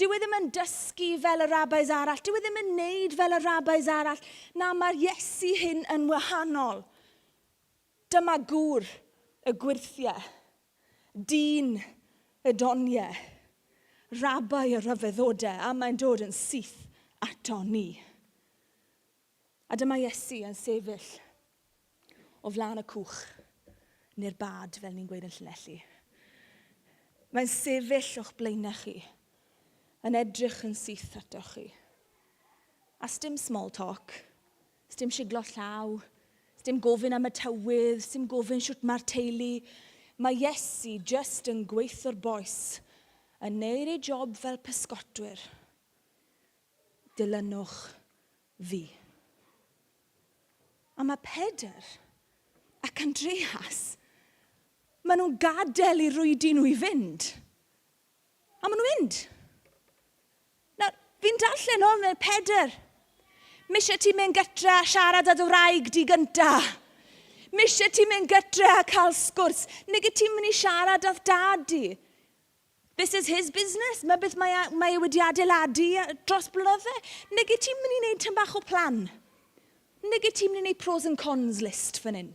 Dyw e ddim yn dysgu fel y rabais arall, dyw e ddim yn neud fel y rabais arall. Na, mae'r Iesu hyn yn wahanol. Dyma gŵr y gwyrthiau, dyn y doniau, rabai y rhyfeddodau, a mae'n dod yn syth ato ni. A dyma Iesu yn sefyll o flaen y cwch, neu'r bad, fel ni'n gweud yn Llanelli. Mae'n sefyll o'ch blaenau chi, yn edrych yn syth atoch chi. A sdim small talk, sdim siglo llaw, sdim gofyn am y tywydd, sdim gofyn siwt mae'r teulu. Mae Iesu just yn gweithio'r bois yn neud ei job fel pysgotwyr. Dilynwch fi. A mae Pedr ac Andreas, maen nhw'n gadael i rwydi nhw i fynd. A maen nhw'n mynd. Nawr, fi'n darllen hwn, mae Pedr. Mae eisiau ti mynd gytre a siarad â dy wraig di gynta. Mae eisiau ti mynd gytre a cael sgwrs. Nag ti'n mynd i siarad â'th dad di. This is his business. Mae beth mae e wedi adeiladu dros blynydde. Nag ti'n mynd i wneud tam bach o plan. Nag ti'n mynd i wneud pros and cons list fan hyn.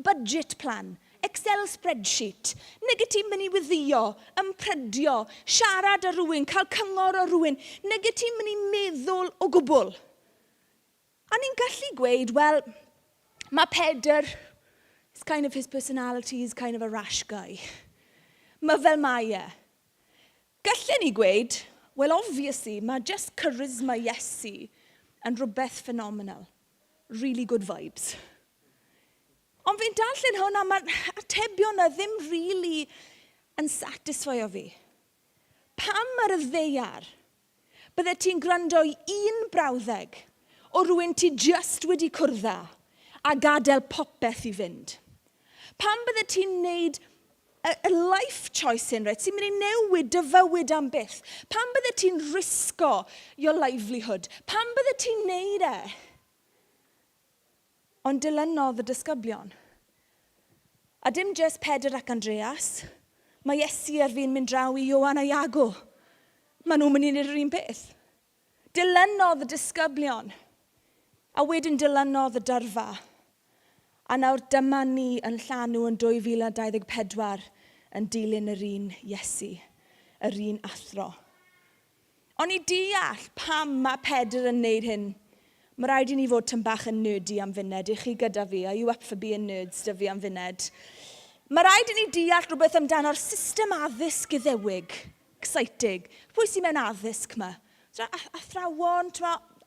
Budget plan. Excel spreadsheet. Nag ti'n mynd i weddïo, ymprydio, siarad â rhywun, cael cyngor o rhywun. Nag ti'n mynd i meddwl o gwbl. A ni'n gallu gweud, wel, mae Pedr, it's kind of his personality, he's kind of a rash guy. Mae fel mae e. Gallen ni gweud, well, obviously, mae just charisma Iesu yn rhywbeth phenomenal. Really good vibes. Ond fi'n darllen hwn a mae'r atebion na ddim really yn satisfio fi. Pam ar y ddaear bydde ti'n gwrando i un brawddeg o rhywun ti just wedi cwrdd â a gadael popeth i fynd? Pam bydde ti'n neud y life choice hyn, right, sy'n mynd i newid dy fywyd am byth? Pam bydde ti'n risgo your livelihood? Pam bydde ti'n neud e? Ond dilynodd y disgyblion. A dim just Pedr ac Andreas. Mae Iesu ar fin mynd draw i Ioan a Iago. Maen nhw'n mynd i wneud yr un peth. Dilynodd y disgyblion. A wedyn dilynodd y dyrfa. A nawr dyma ni yn Llanw yn 2024 yn dilyn yr un Iesu, yr un athro. Ond i deall pam mae Pedr yn neud hyn, mae rhaid i ni fod tam bach yn nerdy am funed. I chi gyda fi? Are you up for being nerds 'da fi am funed? Mae rhaid i ni deall rhywbeth amdano'r system addysg Iddewig. Exciting. Pwy sy'n mewn addysg yma? Athrawon,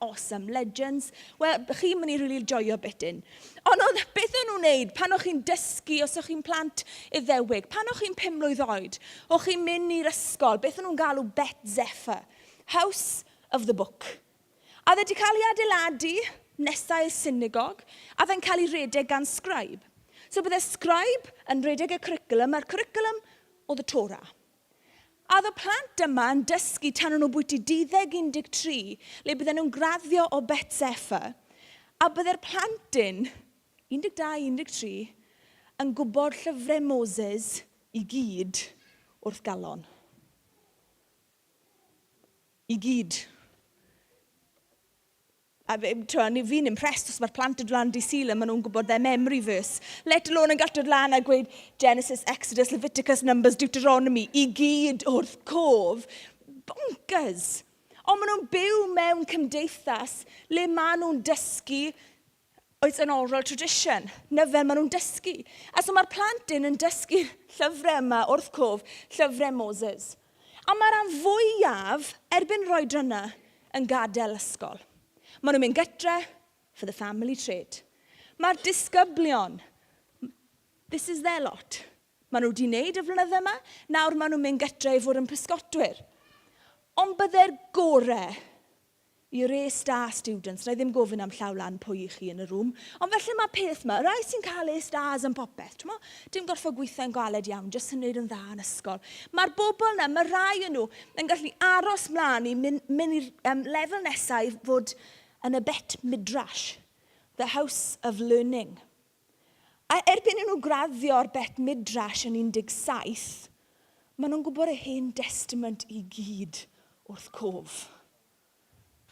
awesome, legends. Wel, chi'n mynd i really joio bit in. Ond oedd, beth o'n nhw'n neud pan o'ch chi'n dysgu, os o'ch chi'n plant Iddewig, pan o'ch chi'n 5 mlwydd oed, o'ch chi'n mynd i'r ysgol, beth o'n nhw'n galw Bet Sefer, House of the Book. A oedd wedi cael ei adeiladu nesau i'r synagog, a fe'n cael ei redeg gan scribe. So bydde scribe yn redeg y curriculum, a'r curriculum oedd y Torah. A oedd y plant yma yn dysgu tan o'n nhw bwyty 12-13, le bydden nhw'n graddio o Bet Sefer, a bydde'r plantyn, 12-13, yn gwybod llyfrau Moses i gyd wrth galon. I gyd. A fi'n impressed os mae'r plant yn dod lan dydd Sul a maen nhw'n gwybod their memory verse. Let alone yn gallu dod lan a gweud Genesis, Exodus, Leviticus, Numbers, Deuteronomy, i gyd wrth cof. Bonkers! Ond maen nhw'n byw mewn cymdeithas le maen nhw'n dysgu. It's an oral tradition. Na fel maen nhw'n dysgu. A so mae'r plant yn dysgu llyfrau yma wrth cof, llyfrau Moses. A mae'r rhan fwyaf erbyn rhoi yna yn gadael ysgol. Maen nhw'n mynd gytre for the family trade. Mae'r disgyblion, this is their lot. Maen nhw wedi wneud y flynydde yma, nawr maen nhw'n mynd gytre i fod yn pysgotwyr. Ond bydde'r gorau i'r A star students, na i ddim gofyn am llaw lan pwy i chi yn y rŵm, ond felly mae peth yma, rai sy'n cael A stars yn popeth, t'mo? Dim gorfod gweithio'n galed iawn, jyst yn gwneud yn dda yn ysgol. Mae'r bobl yna, mae rai o'n nhw yn gallu aros mlaen i mynd i'r lefel nesaf i fod yn y Bet Midrash, the House of Learning. A erbyn i nhw graddio'r Bet Midrash yn 17, maen nhw'n gwybod y Hen Testament i gyd wrth cof.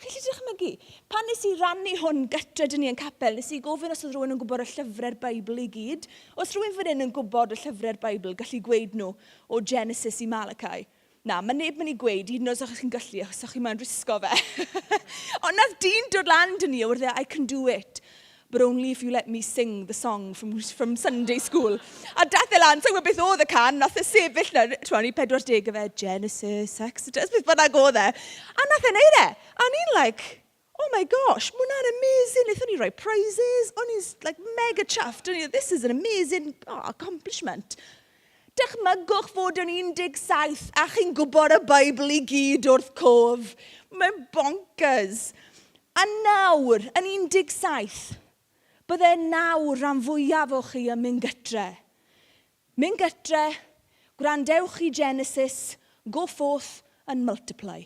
Chi'n gallu dychmygu? Pan nes i rannu hwn gytre dyn ni yn capel, nes i gofyn os oedd rhywun yn gwybod y llyfrau'r Beibl i gyd. Os rhywun fan hyn yn gwybod y llyfrau'r Beibl, gallu gweud nhw o Genesis i Malachi. Na, mae neb mynd i gweud, hyd yn oed os chi'n gallu, os chi'n moyn risgo fe. Ond nath dyn dod lan dyn ni, a wedodd e, "I can do it, but only if you let me sing the song from Sunday school." A dath e lan, sa'n gwybod beth oedd y can, nath e sefyll na, ti'n i 40 o fe, Genesis, Exodus, beth bynnag oedd e. A nath e neud e. A ni'n like, "Oh my gosh, mae hwnna'n amazing." Wnaethon ni roi prizes, o'n i'n like mega chuffed. O'n i, "This is an amazing, oh, accomplishment." Dychmygwch fod yn 17 a chi'n gwybod y Beibl i gyd wrth cof. Mae'n bonkers. A nawr, yn 17, bydde nawr rhan fwyaf o chi yn mynd gytre. Mynd gytre, gwrandewch i Genesis, go forth and multiply.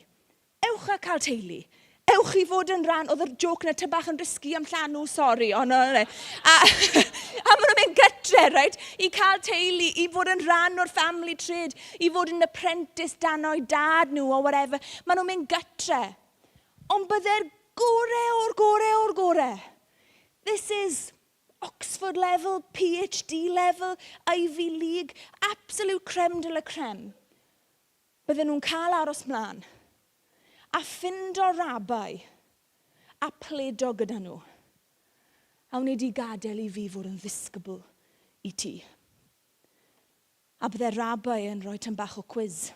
Ewch a cael teulu. Ewch i fod yn rhan, oedd y joke na ty bach yn risky am llanw, sori, ond no, no. A, a maen nhw'n mynd gytre, right? I cael teulu, i fod yn rhan o'r family trade, i fod yn apprentice dan o'i dad nhw, or whatever. Maen nhw'n mynd gytre. Ond bydde'r gore o'r gore o'r gore. This is Oxford level, PhD level, Ivy League, absolute creme de la creme. Bydden nhw'n cael aros mlaen a ffindo rabai a pledo gyda nhw. A wnei di gadael i fi fod yn ddisgybl i ti? A bydde rabai yn rhoi tam bach o quiz.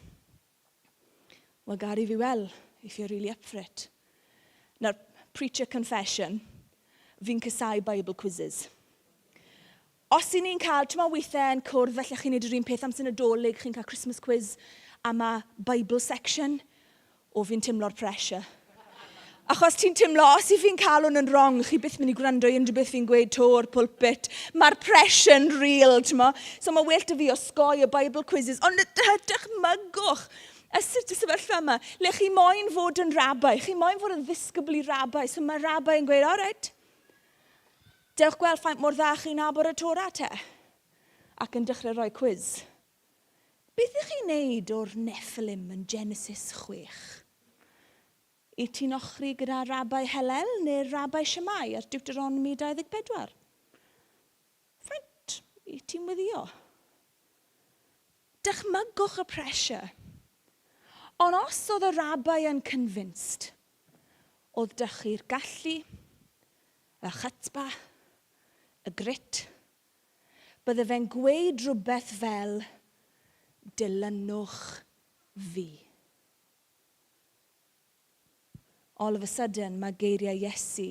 Wel, gad i fi wel, if you're really up for it. Nawr, preacher confession, fi'n casau Bible quizzes. Os 'y ni'n cael, timod weithiau yn cwrdd, falle chi'n neud yr un peth amser Nadolig, chi'n cael Christmas quiz a mae Bible section. O, fi'n timlo'r pressure. Achos ti'n timlo, os i fi'n cael hwn yn wrong, chi byth mynd i gwrando i unrhyw beth fi'n gweud to o'r pulpit. Mae'r pressure yn real, timod. So mae well 'da fi osgoi y Bible quizzes. Ond dychmygwch y sut y sefyllfa yma, le chi moyn fod yn rabai, chi moyn fod yn ddisgybl i rabai. So mae rabai yn gweud, all right, Dewch gweld faint mor dda chi'n nabod y Torah te. Ac yn dechrau rhoi cwiz. Beth ych chi'n neud o'r Nephilim yn Genesis 6? I ti'n ochri gyda Rabbi Hillel neu'r Rabbi Shammai ar Deuteronomy 24? Faint i ti'n weddio? Dychmygwch y pressure. Ond os oedd y rabbi yn convinced, oedd dych chi'r gallu, y chutzpah, y grit, bydde fe'n gweud rhywbeth fel, dilynwch fi. All of a sudden, mae geiriau Iesu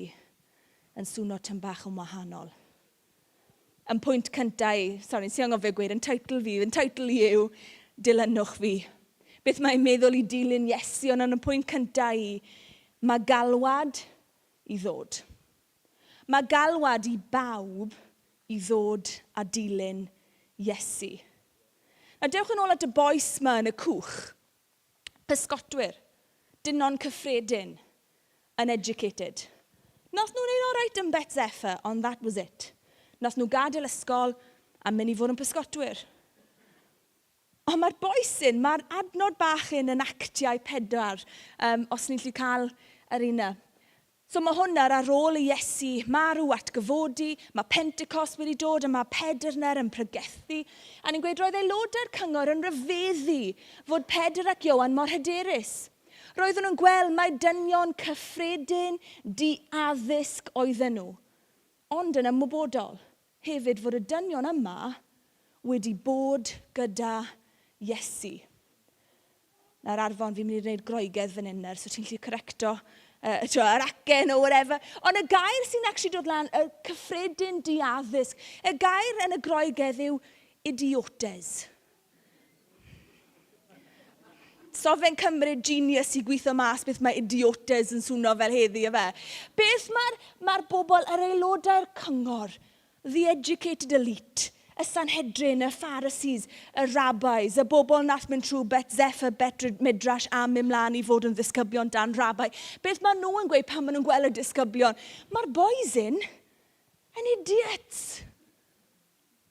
yn swno tam bach yn wahanol. Yn pwynt cyntaf i, sori, nes i anghofio gweud, yn teitl fi, yn teitl i yw, dilynwch fi. Beth mae'n meddwl i dilyn Iesu, ond yn y pwynt cyntaf i, mae galwad i ddod. Mae galwad i bawb i ddod a dilyn Iesu. Nawr dewch yn ôl at y bois 'ma yn y cwch. Pysgotwyr, dynon cyffredin, uneducated. Nath nhw wneud alright yn Bet Zephyr, ond that was it. Nath nhw gadael ysgol a mynd i fod yn pysgotwyr. Ond mae'r bois hyn, mae'r adnod bach hyn yn Actiau 4, um, os ni'n gallu cael yr un yna. So mae hwnna ar ôl i Iesu marw atgyfodi, mae Pentecost wedi dod a mae Pedr nawr yn pregethu. A ni'n gweud roedd aelodau'r cyngor yn rhyfeddu fod Pedr ac Ioan mor hyderus. Roedden nhw'n gweld mai dynion cyffredin, di-addysg oedden nhw, ond yn ymwybodol hefyd fod y dynion yma wedi bod gyda Iesu. Nawr Arfon, fi'n mynd i wneud Groegedd fan hyn nawr, so ti'n gallu correcto yr acen o whatever. Ond y gair sy'n actually dod lan, y cyffredin diaddysg, y gair yn y Groegedd yw idiotes. So fe'n cymryd genius i gweithio mas beth mae idiotes yn swno fel heddi, efe. Beth mae'r mae bobl, yr aelodau'r cyngor, The educated elite, y Sanhedrin, y Pharisees, y rabbis, y bobl nath mynd trwy Bet Zephyr, Bet Midrash a mynd mlaen i fod yn ddisgyblion dan rabbi. Beth maen nhw yn gweud pan maen nhw'n gweld y disgyblion? Mae'r boys hyn yn idiots.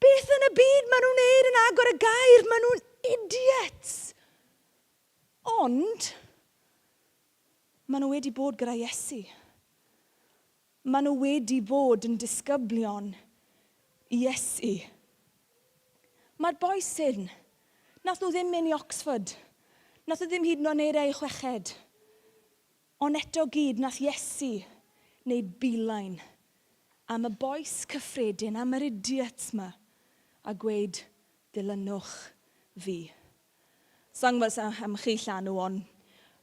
Beth yn y byd maen nhw'n neud yn agor y gair? Maen nhw'n idiots. Ond, maen nhw wedi bod gyda Iesu. Maen nhw wedi bod yn disgyblion i Iesu. Mae'r bois hyn, nath nhw ddim mynd i Oxford. Nath nhw ddim hyd yn oed wneud eu chweched. Ond eto gyd, nath Iesu wneud beeline am y bois cyffredin, am yr idiots 'ma, a gweud, dilynwch fi. Sa i'n gwybod am chi llanw, ond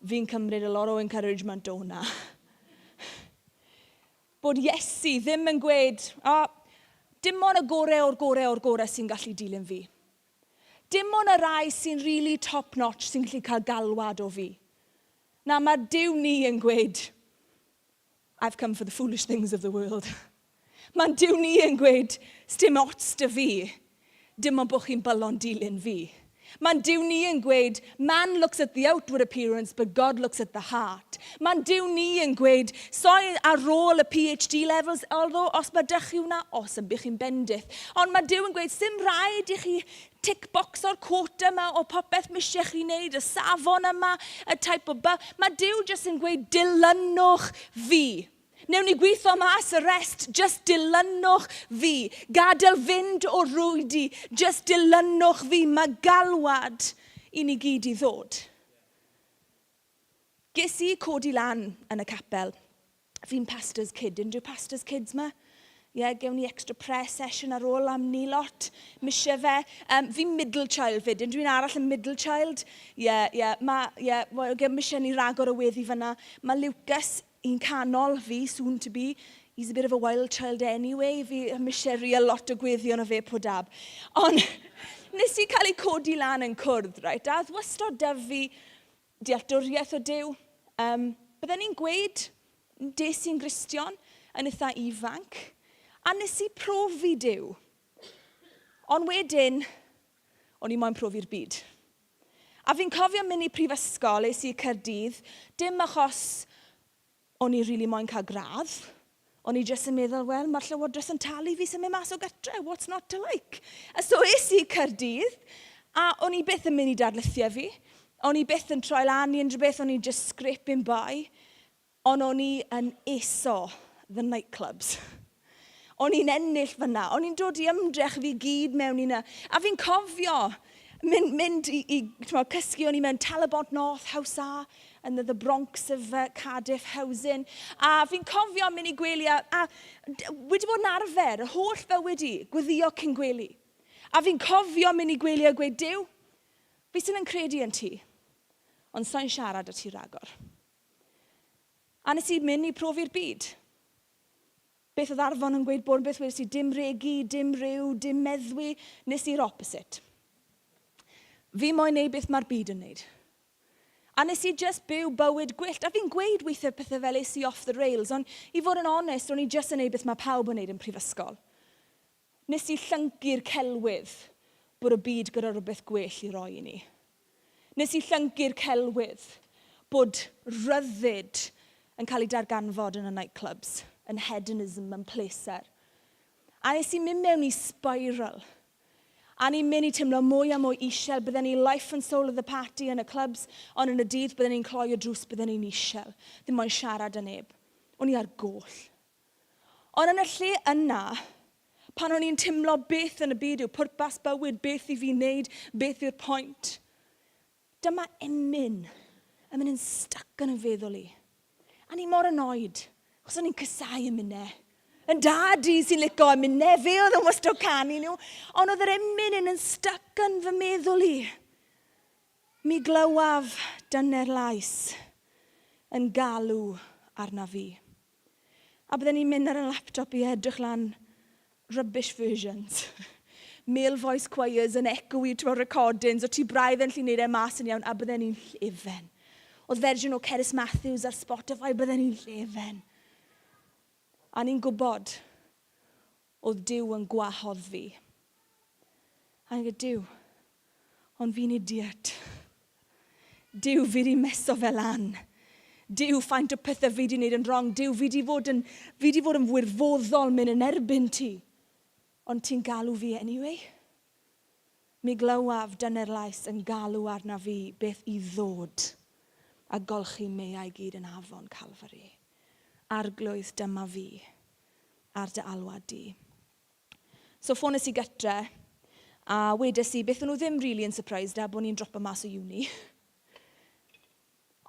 fi'n cymryd a lot o encouragement o hwnna. Bod Iesu ddim yn gweud, o, dim ond y gorau o'r gorau o'r gorau sy'n gallu dilyn fi. Dim ond y rai sy'n really top notch sy'n gallu cael galwad o fi. Na, mae Duw ni yn gweud, I've come for the foolish things of the world. Mae'n Duw ni yn gweud, sdim ots 'da fi, dim ond bod chi'n bolon dilyn fi. Mae'n Duw ni yn gweud, man looks at the outward appearance, but God looks at the heart. Mae'n Duw ni yn gweud, soi ar ôl y PhD levels, although os mae dych chi hwnna, awesome, bych chi'n bendith. Ond mae Duw yn gweud, sim rhaid i chi tick box o'r quota yma o popeth misio chi wneud, y safon yma, y type o ba. Mae Duw jyst yn gweud, dilynwch fi. Newn ni gweithio mas y rest, just dilynwch fi. Gadael fynd o rwydi, just dilynwch fi. Mae galwad i ni gyd i ddod. Ges i codi lan yn y capel. Fi'n pastor's kid. Unrhyw pastor's kids ma? Ie, yeah, gewn ni extra prayer session ar ôl am ni lot. Misio fe. Fi'n middle child fyd. Unrhyw un arall yn middle child? Ie, yeah, ie. Yeah, ma, yeah, well, misio ni ragor o weddi fyna. Mae Lucas un canol fi, soon to be. He's a bit of a wild child anyway. Fi misio real lot o gweddi ono fe po dab. Ond nes i cael ei codi lan yn cwrdd, right? A oedd wastad 'da fi dealltwriaeth o Duw. Bydden ni'n gweud, des i'n Gristion yn eitha ifanc, a nes i profi Duw. Ond wedyn, o'n i moyn profi'r byd. A fi'n cofio mynd i prifysgol, es i Caerdydd, dim achos o'n i really moyn cael gradd. O'n i jyst yn meddwl, wel, mae'r Llywodraeth yn talu fi symud mas o gatre, what's not to like? A so es i Caerdydd, a o'n i byth yn mynd i darlithiau fi. O'n i byth yn troi lan i unrhyw beth, o'n i just scraping by. Ond o'n i yn eso the nightclubs. O'n i'n ennill fyna. O'n i'n dod i ymdrech fi gyd mewn i na. A fi'n cofio mynd i cysgu, o'n i mewn Talybont North, House A, yn the Bronx of Cardiff Housing. A fi'n cofio mynd i gwely a wedi bod yn arfer, y holl fywyd i, gweddio cyn gwely. A fi'n cofio mynd i gwely a gweud, Duw, fi sy'n yn credu yn ti, ond sa'n siarad â ti ragor. A nes i mynd i profi'r byd. Beth oedd Arfon yn gweud bod yn beth wedes i, dim regi, dim rhyw, dim meddwi, nes i'r opposite. Fi moyn neud beth mae'r byd yn neud. A nes i just byw bywyd gwyllt. A fi'n gweud weithiau pethau fel es i off the rails, ond i fod yn onest, o'n i just yn neud beth mae pawb yn neud yn prifysgol. Nes i llyncu'r celwydd bod y byd gyda rhywbeth gwell i roi i ni. Nes i llyncu'r celwydd bod rhyddid yn cael ei darganfod yn y nightclubs, yn hedonism, yn pleser. A nes i mynd mewn i spiral. A ni'n mynd i teimlo mwy a mwy isel. Bydden ni life and soul of the party yn y clubs, ond yn y dydd bydden ni'n cloi y drws, bydden ni'n isel. Ddim moyn siarad â neb. O'n i ar goll. Ond yn y lle yna, pan o'n i'n teimlo beth yn y byd yw pwrpas bywyd, beth i fi wneud, beth yw'r pwynt, dyma emyn yn mynd yn stuck yn y feddwl i. A ni mor annoyed, achos o'n i'n casáu emynau. Yn dad i sy'n licio emynau, fe oedd yn wastad canu nhw. Ond oedd yr emyn yn stuck yn fy meddwl i. Mi glywaf dyner lais yn galw arna fi. A bydden ni'n mynd ar y laptop i edrych lan rubbish versions. Male voice choirs yn echoey to recordings, o ti braidd yn lli wneud e mas yn iawn, a bydden ni'n llefen. Oedd fersiwn o Cerys Matthews ar Spotify, bydden ni'n llefen. A ni'n gwybod oedd Duw yn gwahodd fi. A ni'n gweud, Duw, ond fi'n idiot. Duw, fi wedi meso fe lan. Duw, faint o pethau fi wedi wneud yn wrong. Duw, fi wedi fod yn wirfoddol mynd yn erbyn ti. Ond ti'n galw fi anyway? Mi glywaf dyner lais yn galw arna fi beth i ddod a golchi meiau gyd yn afon Calvary. Arglwydd, dyma fi ar dy alwad di. So ffones i gytre a wedes i beth o'n nhw ddim really yn surprised a bod ni'n dropo mas o uni.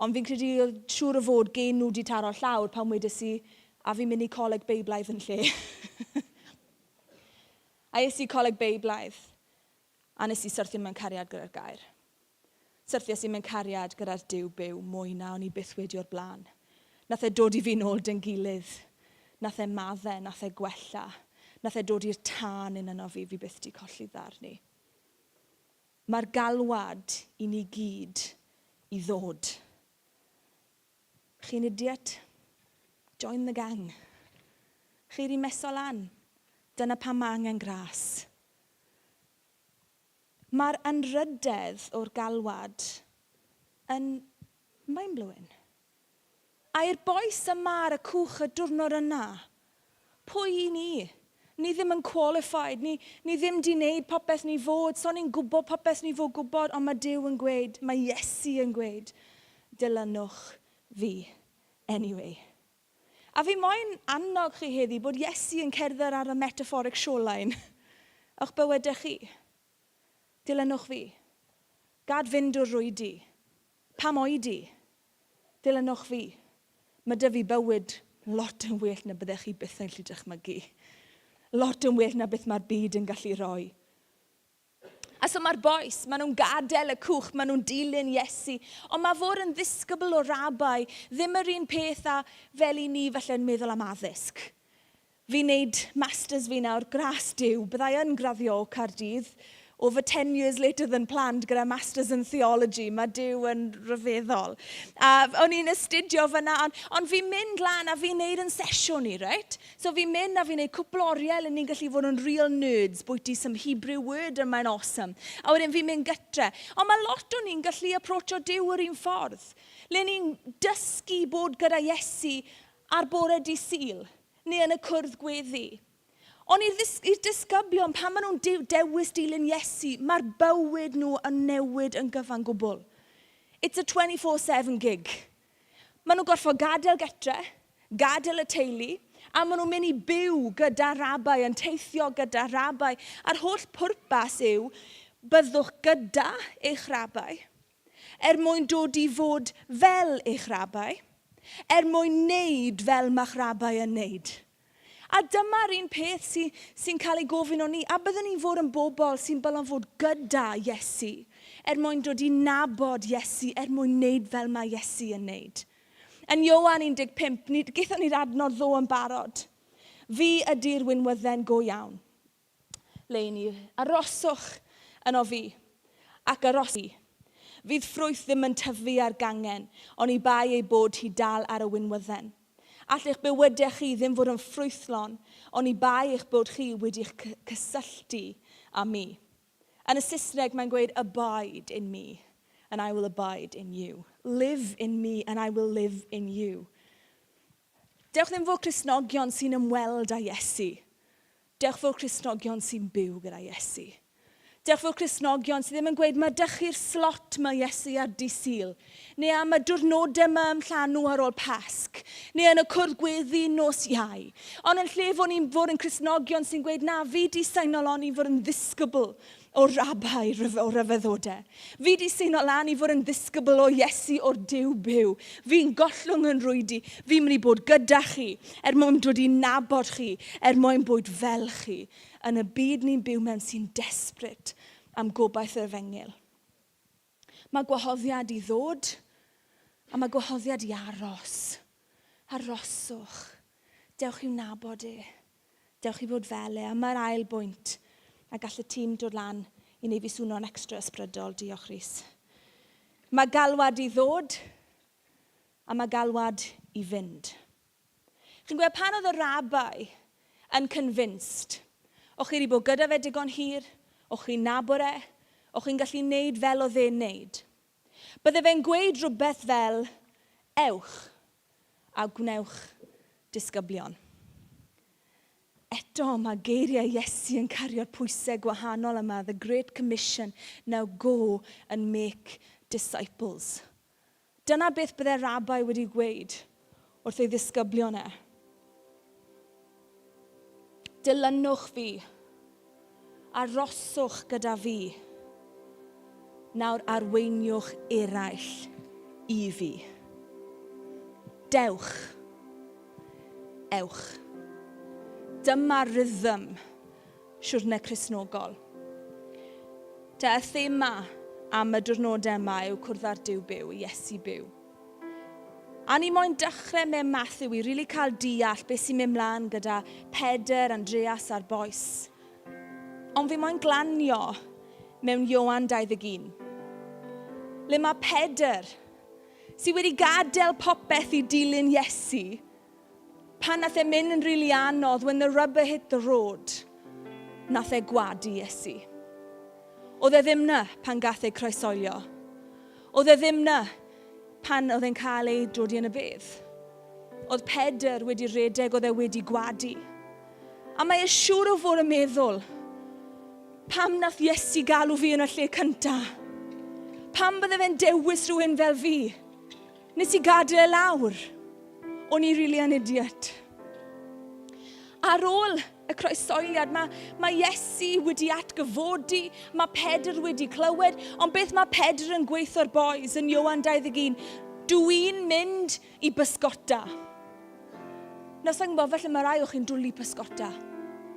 Ond fi'n credu oedd siŵr o fod gen nhw wedi taro llawr pan wedes i a fi'n mynd i coleg Beiblaidd yn lle. A es i coleg Beiblaidd a nes i syrthio mewn cariad gyda'r gair. Syrthies i mewn cariad gyda'r Duw byw mwy na o'n i byth wedi o'r blaen. Nath e dod i fi nôl dyn gilydd. Nath e madde, nath e gwella. Nath e dod i'r tân un yno fi, fi byth di colli ddarni. Mae'r galwad i ni gyd i ddod. Chi'n idiot? Join the gang. Chi 'di meso lan. Dyna pam mae angen gras. Mae'r anrhydedd o'r galwad yn mind-blowing. A i'r bois yma ar y cwch y diwrnod yna, pwy i ni? Ni ddim yn qualified, ni, ni ddim di wneud popeth ni fod, so ni'n gwybod popeth ni fod gwybod, ond mae Duw yn gweud, mae Iesu yn gweud, "Dilynwch fi anyway." A fi moyn annog chi heddi bod Iesu yn cerdded ar y metaphoric shoreline o'ch bywydau chi. Dilynwch fi. Gad fynd o'r rwydi. Pam oedi? Dilynwch fi. Mae 'da fi bywyd lot yn well na byddech chi byth yn gallu dychmygu. Lot yn well na beth mae'r byd yn gallu rhoi. A so mae'r bois, maen nhw'n gadael y cwch, maen nhw'n dilyn Iesu. Ond mae fod yn ddisgybl o rabai ddim yr un peth â fel i ni falle yn meddwl am addysg. Fi'n neud masters fi nawr, gras Duw, byddai yn graddio o Caerdydd over 10 years later than planned gyda masters in theology. Mae Duw yn rhyfeddol. A o'n i'n astudio fyna, ond fi'n mynd lan a fi'n neud yn sesiwn i, right? So fi'n mynd a fi'n neud cwpl oriau le ni'n gallu fod yn real nerds, bwyty some Hebrew word and mae'n awesome. A wedyn fi'n mynd gytre. Ond mae lot o ni'n gallu approacho Duw yr un ffordd. Le ni'n dysgu bod gyda Iesu ar bore dydd Sul, neu yn y cwrdd gweddi. Ond i'r disgyblion, pan maen nhw'n dewis dilyn Iesu, mae'r bywyd nhw yn newid yn gyfan gwbl. It's a 24-7 gig. Maen nhw'n gorfod gadael getre, gadael y teulu, a maen nhw'n mynd i byw gyda rabai, yn teithio gyda rabai. A'r holl pwrpas yw byddwch gyda eich rabai, er mwyn dod i fod fel eich rabai, er mwyn wneud fel mae'ch rabai yn wneud. A dyma'r un peth sy'n sy cael ei gofyn o ni. A byddwn ni'n fod yn bobl sy'n bylon fod gyda Iesu, er mwyn dod i nabod Iesu, er mwyn wneud fel mae Iesu yn wneud. Yn Ioan 15, ni, gaethon ni'r adnod ddo yn barod. "Fi ydy'r winwydden go iawn." Le i ni, aroswch yno fi, ac arosi. Fydd ffrwyth ddim yn tyfu ar gangen, oni bai ei bod hi dal ar y winwydden. All eich bywydau chi ddim fod yn ffrwythlon, oni bai eich bod chi wedi'ch cysylltu â mi. Yn y Saesneg mae'n gweud, "Abide in me, and I will abide in you." Live in me, and I will live in you. Dewch ddim fod Cristnogion sy'n ymweld â Iesu. Dewch fod Cristnogion sy'n byw gyda Iesu. Dewch fod Cristnogion sydd ddim yn gweud, "Mae 'da chi'r slot mae Iesu ar dydd Sul," neu am y diwrnodau yma ym Llanw ar ôl Pasg, neu yn y cwrdd gweddi nos Iau. Ond yn lle fod ni'n fod yn Cristnogion sy'n gweud, "Na, fi di seino lan i fod yn ddisgybl o rabai o ryfeddodau. Fi di seino lan i fod yn ddisgybl o Iesu o'r Duw byw. Fi'n gollwng yn rwydi. Fi'n mynd i bod gyda chi er mwyn dod i nabod chi, er mwyn bod fel chi yn y byd ni'n byw mewn sy'n desperate am gobaith yr efengyl." Mae gwahoddiad i ddod a mae gwahoddiad i aros. Aroswch. Dewch i'w nabod e. Dewch i fod fel e. A mae'r ail bwynt, a gall y tîm dod lan i wneud fi swno'n extra ysbrydol. Diolch, Rhys. Mae galwad i ddod a mae galwad i fynd. Chi'n gwybod pan oedd y rabai yn convinced, o'ch chi wedi bod gyda fe digon hir, o'ch chi'n nabod e, o'ch chi'n gallu wneud fel oedd e'n wneud. Bydde fe'n gweud rhywbeth fel, "Ewch a gwnewch disgyblion." Eto mae geiriau Iesu yn cario'r pwysau gwahanol yma, the Great Commission, now go and make disciples. Dyna beth bydde rabai wedi gweud wrth ei ddisgyblion e. Dilynwch fi. Aroswch gyda fi. Nawr arweiniwch eraill i fi. Dewch. Ewch. Dyma rhythm siwrne Cristnogol. Te, y thema am y diwrnodau yma yw cwrdd â'r Duw byw, Iesu byw. A ni moyn dechrau mewn Matthew i really cael deall beth sy'n mynd mlaen gyda Pedr, Andreas a'r bois. Ond fi moyn glanio mewn Ioan 21. Le mae Pedr, sydd wedi gadael popeth i dilyn Iesu, pan nath e mynd yn rili anodd, when the rubber hit the road, nath e gwadu Iesu. Oedd e ddim na pan gath e croesolio. Oedd e ddim na pan oedd e'n cael ei dodi yn y bedd. Oedd Pedr wedi redeg, oedd e wedi gwadu. A mae e siŵr o fod yn meddwl, pam nath Iesu galw fi yn y lle cynta? Pam bydde fe'n dewis rhywun fel fi? Nes i gadael e lawr. O'n i really an idiot. Ar ôl y croesoeliad, mae, mae Iesu wedi atgyfodi, mae Pedr wedi clywed, ond beth mae Pedr yn gweithio'r boys yn Ioan 21? Dw i'n mynd i bysgota. Nawr, sa'n gwybod, felly mae rai o chi'n dwlu pysgota.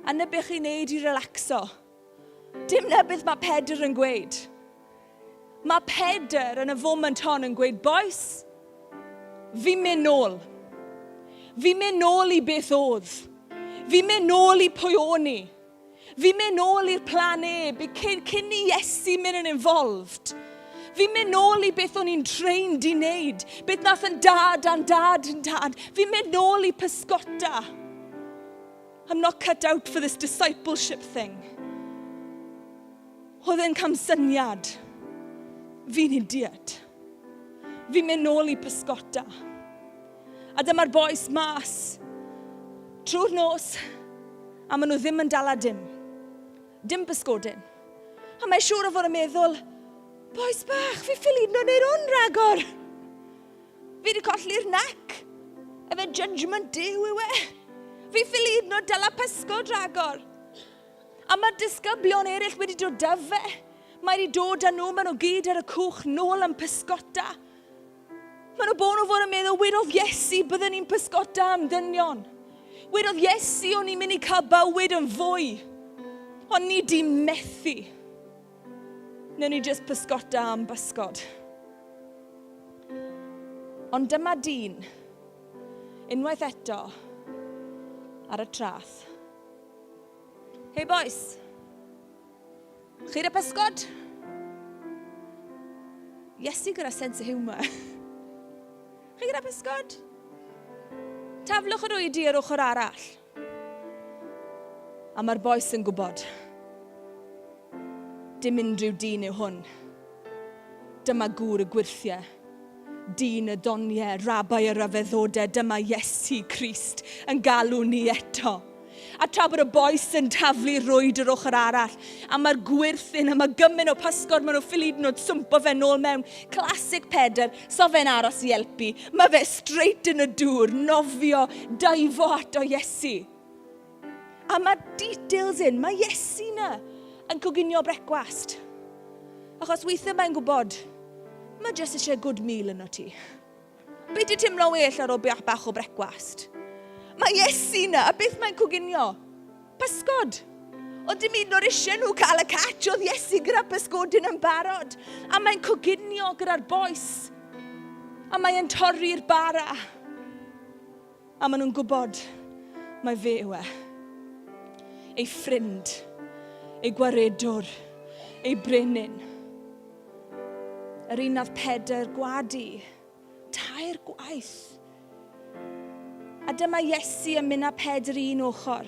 A na beth chi'n neud i relaxo. Dim na beth mae Pedr yn gweud. Mae Pedr yn y foment hon yn gweud, boys, fi'n mynd nôl. Fi'n mynd nôl i beth oedd. Fi'n mynd nôl i pwy o'n i. Fi'n mynd nôl i'r plan E, cyn, cyn i Iesu mynd yn involved. Fi'n mynd nôl i beth o'n i'n trained i wneud, beth nath yn dad a'n dad yn dad. Fi'n mynd nôl i pysgota. I'm not cut out for this discipleship thing. Oedd e'n camsyniad. Fi'n idiot. Fi'n mynd nôl i pysgota. A dyma'r boys mas trwy'r nos, a maen nhw ddim yn dala dim. Dim pysgodyn. A mae siŵr o fod yn meddwl, boys bach, fi ffili hyd yn oed wneud hwn ragor. Fi wedi colli'r nac. Efe judgment Duw yw e. Fi ffili hyd yn oed dala pysgod ragor. A mae'r disgyblion eraill wedi dod â fe. Mae wedi dod â nhw, maen nhw gyd ar y cwch nôl am pysgota. Maen nhw bod nhw fod yn meddwl, wedodd Iesu, bydden ni'n pysgota am ddynion. Wedodd Iesu, o'n i'n mynd i cael bywyd yn fwy. Ond ni di methu. Newn ni jyst pysgota am bysgod. Ond dyma dyn, unwaith eto, ar y traeth. Hei boys, chi 'da pysgod? Iesu gyda sense of humour. Chi gyda pysgod? Taflwch yr oedi ar ochr arall. A mae'r boys yn gwybod. Dim unrhyw dyn yw hwn. Dyma gŵr y gwyrthiau. Dyn y doniau, rabai y rhyfeddodau, dyma Iesu Crist yn galw ni eto. A tra bod y bois yn taflu rwyd yr ochr arall, a mae'r gwyrthyn, a mae gymaint o pysgod, maen nhw ffili hyd yn oed swmpo fe nôl mewn. Classic Pedr, so fe'n aros i helpu. Mae fe straight yn y dŵr, nofio, daifo ato Iesu. A mae details in, mae Iesu na yn coginio brecwast. Achos weithiau mae'n gwybod, mae jyst eisiau good meal yno ti. Be ti'n teimlo well ar ôl bach bach o brecwast? Mae Iesu na, a beth mae'n coginio? Pysgod. Ond dim un o'r eisiau nhw cael y catch, oedd Iesu gyda pysgodyn yn barod. A mae'n coginio gyda'r boes. A mae'n torri'r bara. A maen nhw'n gwybod mai fe yw e. Ei ffrind, ei gwaredwr, ei brenin. Yr un nath Pedr gwadu tair gwaith. A dyma Iesu yn mynd â Pedr i un ochr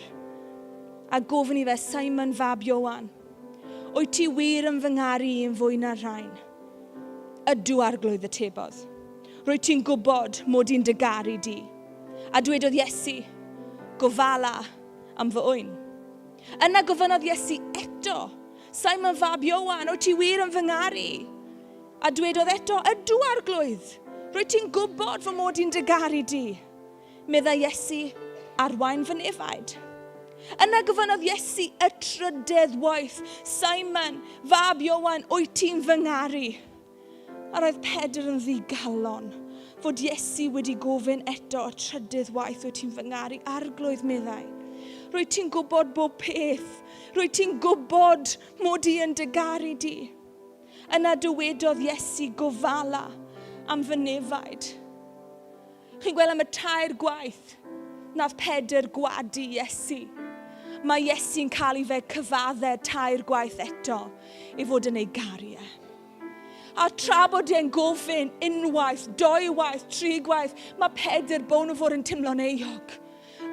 a gofyn i fe, Simon fab Ioan, wyt ti wir yn fy ngaru i yn fwy na'r rhain? Ydw, arglwydd, atebodd. Rwyt ti'n gwybod mod i'n dy garu di. A dwedodd Iesu, Gofala am fy ŵyn. Yna gofynnodd Iesu eto, Simon fab Ioan, wyt ti wir yn fy ngaru? A dwedodd eto, Ydw, arglwydd, rwyt ti'n gwybod fy mod i'n dy garu di. Meddai Iesu, Arwain fy nefaid. Yna gofynnodd Iesu y trydedd waith, Simon, fab Ioan, wyt ti'n fy ngaru? A roedd Pedr yn ddigalon fod Iesu wedi gofyn eto y trydydd waith, wyt ti'n fy ngaru, arglwydd, meddai. Rwyt ti'n gwybod bob peth. Rwyt ti'n gwybod mod i yn dy garu di. Yna dywedodd Iesu, gofala am fy nefaid. Chi'n gweld am y tair gwaith nath Pedr gwadu Iesu. Mae Iesu'n cael ei fe cyfadde tair gwaith eto ei fod yn ei garu e. A tra bod e'n gofyn unwaith, dwywaith, trigwaith, mae Pedr bown o fod yn teimlo'n euog.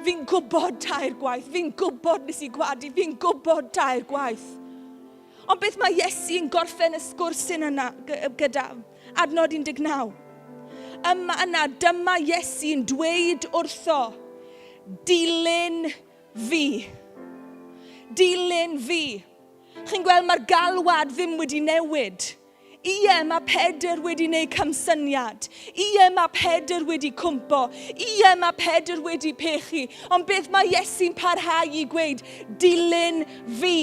Fi'n gwybod tair gwaith, fi'n gwybod nes i gwadu, fi'n gwybod tair gwaith. Ond beth mae Iesu yn gorffen y sgwrs hyn yna gyda? Adnod 19. Yma yna, dyma Iesu'n dweud wrtho, dilyn fi. Dilyn fi. Chi'n gweld, mae'r galwad ddim wedi newid. Ie, mae Pedr wedi wneud camsyniad. Ie, mae Pedr wedi cwmpo. Ie, mae Pedr wedi pechu. Ond beth mae Iesu'n parhau i gweud? Dilyn fi.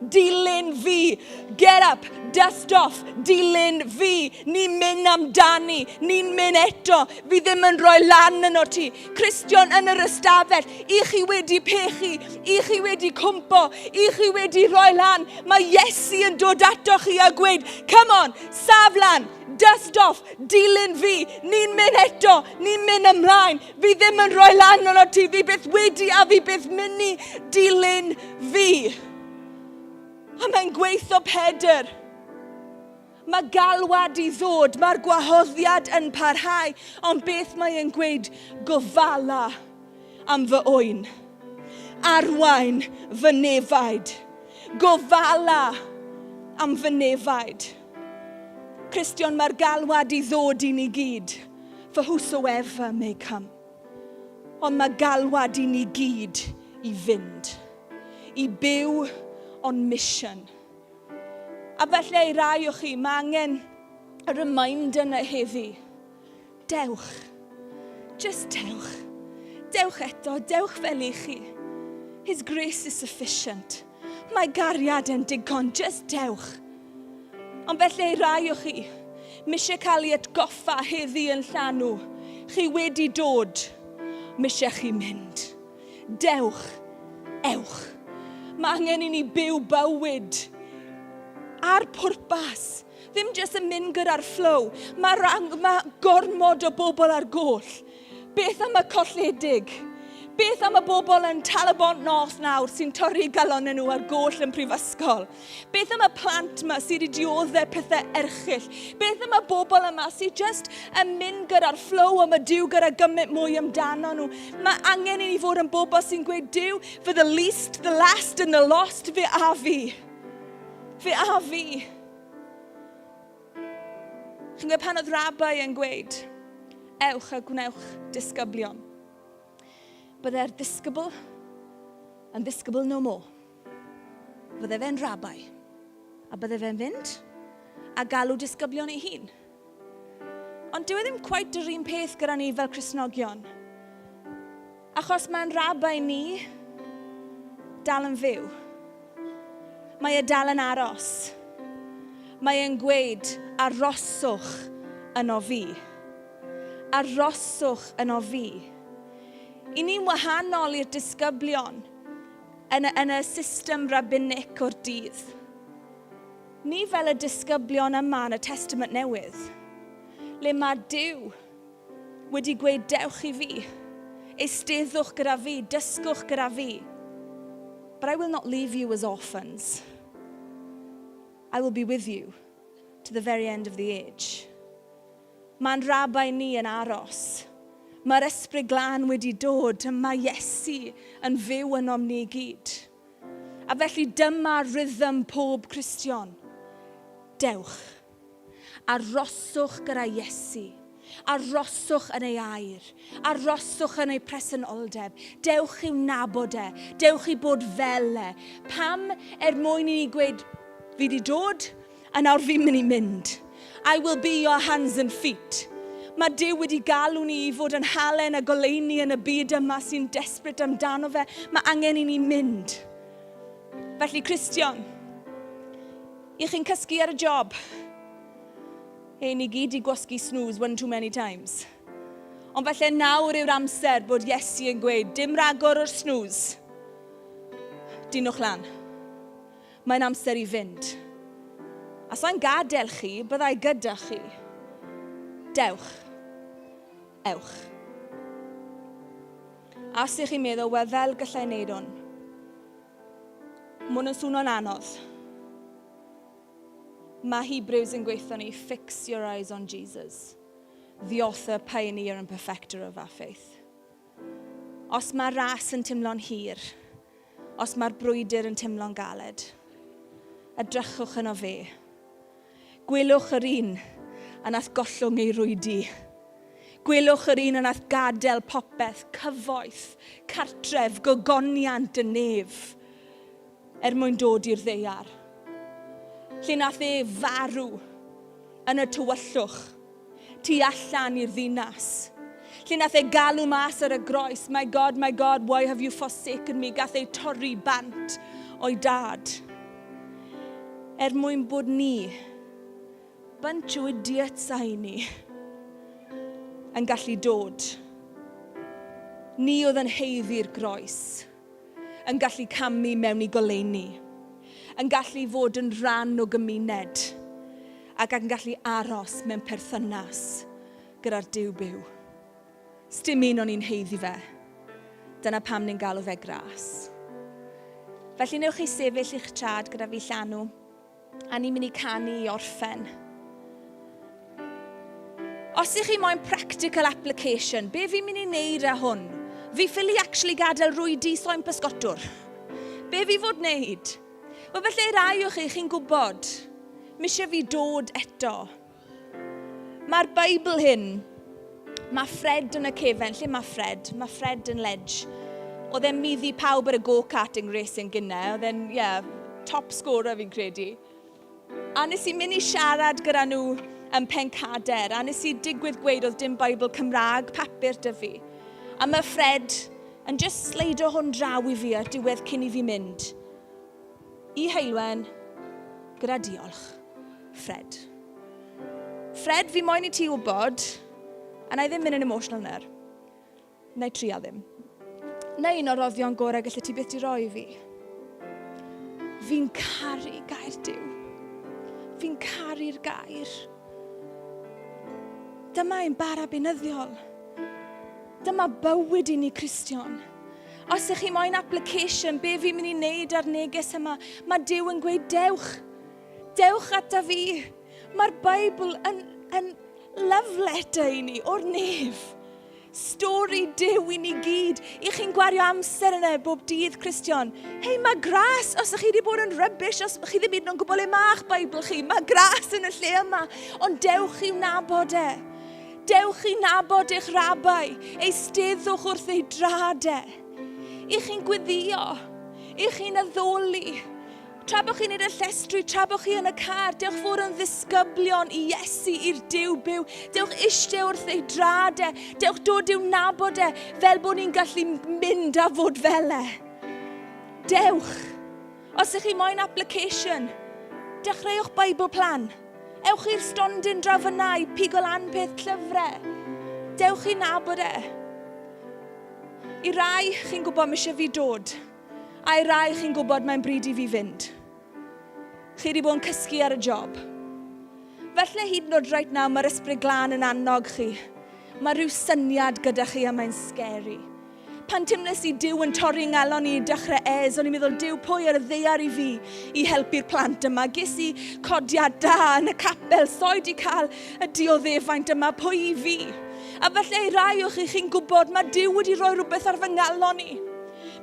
Dilyn fi. Get up, dust off, dilyn fi. Ni'n mynd amdani. Ni'n mynd eto. Fi ddim yn rhoi lan yno ti. Cristion yn yr ystafell, i chi wedi pechu, i chi wedi cwmpo, i chi wedi rhoi lan. Mae Iesu yn dod ato chi a gweud, come on, saf lan, dust off, dilyn fi, ni'n mynd eto, ni'n mynd ymlaen, fi ddim yn rhoi lan yno ti, fi byth wedi a fi byth mynd i dilyn fi. A mae'n gweithio Pedr. Mae galwad i ddod, mae'r gwahoddiad yn parhau, ond beth mae e'n gweud? Gofala am fy oen. Arwain fy nefaid. Gofala am fy nefaid. Cristion, mae'r galwad i ddod i ni gyd. For whosoever may come. Ond mae galwad i ni gyd i fynd. I byw on mission. A felly i rai o chi, mae angen y reminder yna heddi. Dewch. Just dewch. Dewch eto, dewch fel i chi. His grace is sufficient. Mae gariad yn digon, just dewch. Ond felly i rai o chi, mae eisiau cael ei atgoffa heddi yn llanw. Chi wedi dod, mae eisiau chi mynd. Dewch, ewch. Mae angen i ni byw bywyd ar pwrpas. Ddim jyst yn mynd gyda'r flow. Mae, rang, mae gormod o bobl ar goll. Beth am y colledig? Beth am y bobl yn Talybont North nawr sy'n torri galonau nhw ar goll yn prifysgol? Beth am y plant yma sydd wedi dioddef pethau erchyll? Beth am y bobl yma sydd just yn mynd gyda'r flow am y Duw gyda gymaint mwy amdano nhw? Mae angen i ni fod yn bobl sy'n gweud, Duw, for the least, the last and the lost, fe a fi. Fe a fi. Chi'n gwybod pan oedd rabai yn gweud, ewch a gwnewch disgyblion. Byddai'r disgybl yn ddisgybl no more. Fydde fe'n rabai. A bydde fe'n fynd a galw disgyblion ei hun. Ond dyw e ddim cweit yr un peth gyda ni fel Cristnogion. Achos mae'n rabai ni dal yn fyw. Mae e dal yn aros. Mae e'n gweud, aroswch yno fi. Aroswch yno fi. I ni'n wahanol i'r disgyblion yn y, yn y system rabbinic o'r dydd. Ni fel y disgyblion yma yn y Testament Newydd, le mae Duw wedi gweud dewch i fi, eisteddwch gyda fi, dysgwch gyda fi. But I will not leave you as orphans. I will be with you to the very end of the age. Mae'n rabai ni yn aros. Mae'r Ysbryd Glân wedi dod, mae Iesu yn fyw ynom ni gyd. A felly dyma rhythm pob Cristion. Dewch. Aroswch gyda Iesu. Aroswch yn ei air. Aroswch yn ei presenoldeb. Dewch i'w nabod e. Dewch i bod fel e. Pam er mwyn i ni gweud, fi di dod, A nawr fi'n mynd i mynd. I will be your hands and feet. Mae Duw wedi galw ni i fod yn halen a goleuni yn y byd yma sy'n desperate amdano fe. Mae angen i ni mynd. Felly, Cristion, i chi'n cysgu ar y job? Hei, ni gyd i gwasgu snooze one too many times. Ond felly nawr yw'r amser bod Iesu yn gweud, dim ragor o'r snooze. Dinwch lan. Mae'n amser i fynd. A sa'n gadael chi, byddai gyda chi. Dewch. Ewch. A os ych chi'n meddwl, wel fel gallai wneud hwn? Mae hwn yn swnio'n anodd. Mae Hebrews yn gweithio ni, fix your eyes on Jesus, the author, pioneer and perfecter of our faith. Os mae ras yn teimlo'n hir, os mae'r brwydr yn teimlo'n galed, edrychwch yno fe. Gwelwch yr un a nath gollwng ei rwydi. Gwelwch yr un a nath gadael popeth, cyfoeth, cartref, gogoniant y nef, er mwyn dod i'r ddaear. Lle nath e farw yn y tywyllwch, tu allan i'r ddinas. Lle nath e galw mas ar y groes, My God, my God, why have you forsaken me? Gath ei torri bant o'i dad. Er mwyn bod ni, bunch o idiots a i ni, yn gallu dod. Ni oedd yn heiddi'r groes, yn gallu camu mewn i goleuni, yn gallu fod yn rhan o gymuned, ac yn gallu aros mewn perthynas gyda'r Duw byw. Sdim un o'n ni'n haeddu fe. Dyna pam ni'n galw fe gras. Felly newch chi sefyll i'ch trad gyda fi llanw, a ni'n mynd i canu i orffen. Os ych chi moyn practical application, be fi'n mynd i wneud â hwn? Fi ffili actually gadael rwydi so'n pysgotwr. Be fi fod wneud? Wel, felly rai o chi, chi'n gwybod, mi eisiau fi dod eto. Mae'r Beibl hyn, mae Fred yn y cefen. Lle mae Fred? Mae Fred yn ledge. Oedd e'n middi pawb ar y go-karting racing gynne. Oedd e'n, yeah, top scorer fi'n credu. A nes i mynd i siarad gyda nhw yn Pencader, a nes i digwydd gweud oedd dim Beibl Cymraeg papur 'da fi. A mae Fred yn just sleido hwn draw i fi ar diwedd cyn i fi mynd. I Heulwen, gyda diolch. Fred. Fred, fi moyn i ti wybod, a na i ddim mynd yn emotional nawr. Na i tria ddim. Na un o'r roddion gorau gallu ti byth di roi i fi. Fi'n caru gair Duw. Fi'n caru'r gair. Dyma ein bara beunyddiol. Dyma bywyd i ni Cristion. Os ych chi moyn application, be fi'n mynd i wneud ar neges yma, mae Duw yn gweud dewch. Dewch ata fi. Mae'r Beibl yn, yn love letter i ni o'r nef. Stori Duw i ni gyd. I chi'n gwario amser yna bob dydd, Cristion. Hei, mae gras, os ych chi wedi bod yn rubbish, os chi ddim hyd yn oed yn gwybod le ma'ch Beibl chi, mae gras yn y lle yma. Ond dewch i'w nabod e. Dewch i nabod eich rabai, eisteddwch wrth ei drad e. I chi'n gweddio, i chi'n addoli, Tra bod chi'n neud y llestri, tra bod chi yn y car, dewch fod yn ddisgyblion i Iesu, i'r Duw byw. Dewch eistedd wrth ei drad e. Dewch dod i'w nabod e, fel bod ni'n gallu mynd a fod fel e. Dewch. Os ych chi moyn application, dechreuwch Bible plan. Ewch i'r stondin draw fyna i pigo lan peth llyfrau. Dewch i nabod e. I rai, chi'n gwybod, mae eisiau fi dod. A i rai chi'n gwybod mae'n bryd i fi fynd. Chi wedi bod yn cysgu ar y job. Felly hyd yn oed right now mae'r Ysbryd Glân yn annog chi. Mae rhyw syniad gyda chi a mae'n scary. Pan teimles i Duw yn torri ngalon i dechrau ez, o'n i'n meddwl, Duw, pwy ar y ddaear i fi i helpu'r plant yma? Ges i codiad da yn y capel, so i di cael y dioddefaint yma, pwy i fi? A felly i rai o chi, chi'n gwybod, mae Duw wedi rhoi rhywbeth ar fy ngalon i.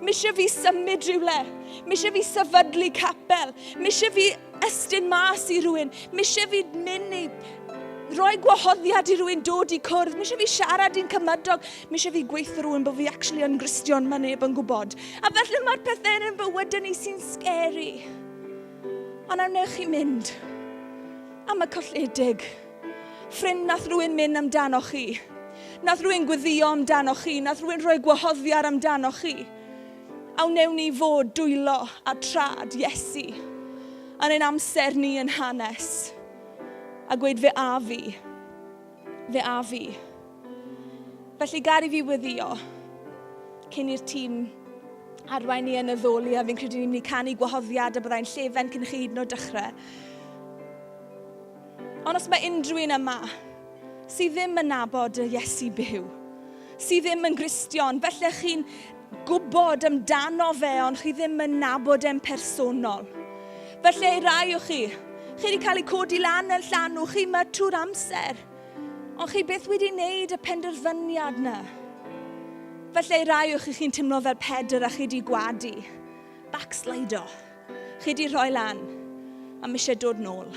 Mi eisiau fi symud rhywle. Mi eisiau fi sefydlu capel. Mi eisiau fi estyn mas i rhywun. Mi eisiau fi mynd i roi gwahoddiad i rhywun dod i cwrdd. Mi eisiau fi siarad i'n cymydog. Mi eisiau fi gweithio rhywun bod fi actually yn Gristion, mae neb yn gwybod. A felly mae'r pethau yn bywydau ni sy'n scary. Ond a wnewch chi mynd am y colledig. Ffrind, nath rhywun mynd amdano chi. Nath rhywun gweddio amdano chi. Nath rhywun rhoi gwahoddiad amdano chi. A wnewn ni fod dwylo a trad Iesu yn ein amser ni yn hanes a gweud fe a fi. Fe a fi. Felly gad i fi weddio cyn i'r tîm arwain ni yn y ddoli a fi'n credu ni'n mynd i canu gwahoddiad a byddai'n llefen cyn chi hyd yn oed dechrau. Ond os mae unrhyw un yma sydd ddim yn nabod y Iesu byw, sydd ddim yn Gristion, felly chi'n gwybod amdano fe, ond chi ddim yn nabod e'n personol. Felly i rai o chi, chi wedi cael eu codi lan yn llanw, chi yma trwy'r amser. Ond chi byth wedi wneud y penderfyniad na. Felly i rai o chi, chi'n teimlo fel Pedr a chi wedi gwadu. Backslido. Chi wedi rhoi lan a mae eisiau dod nôl.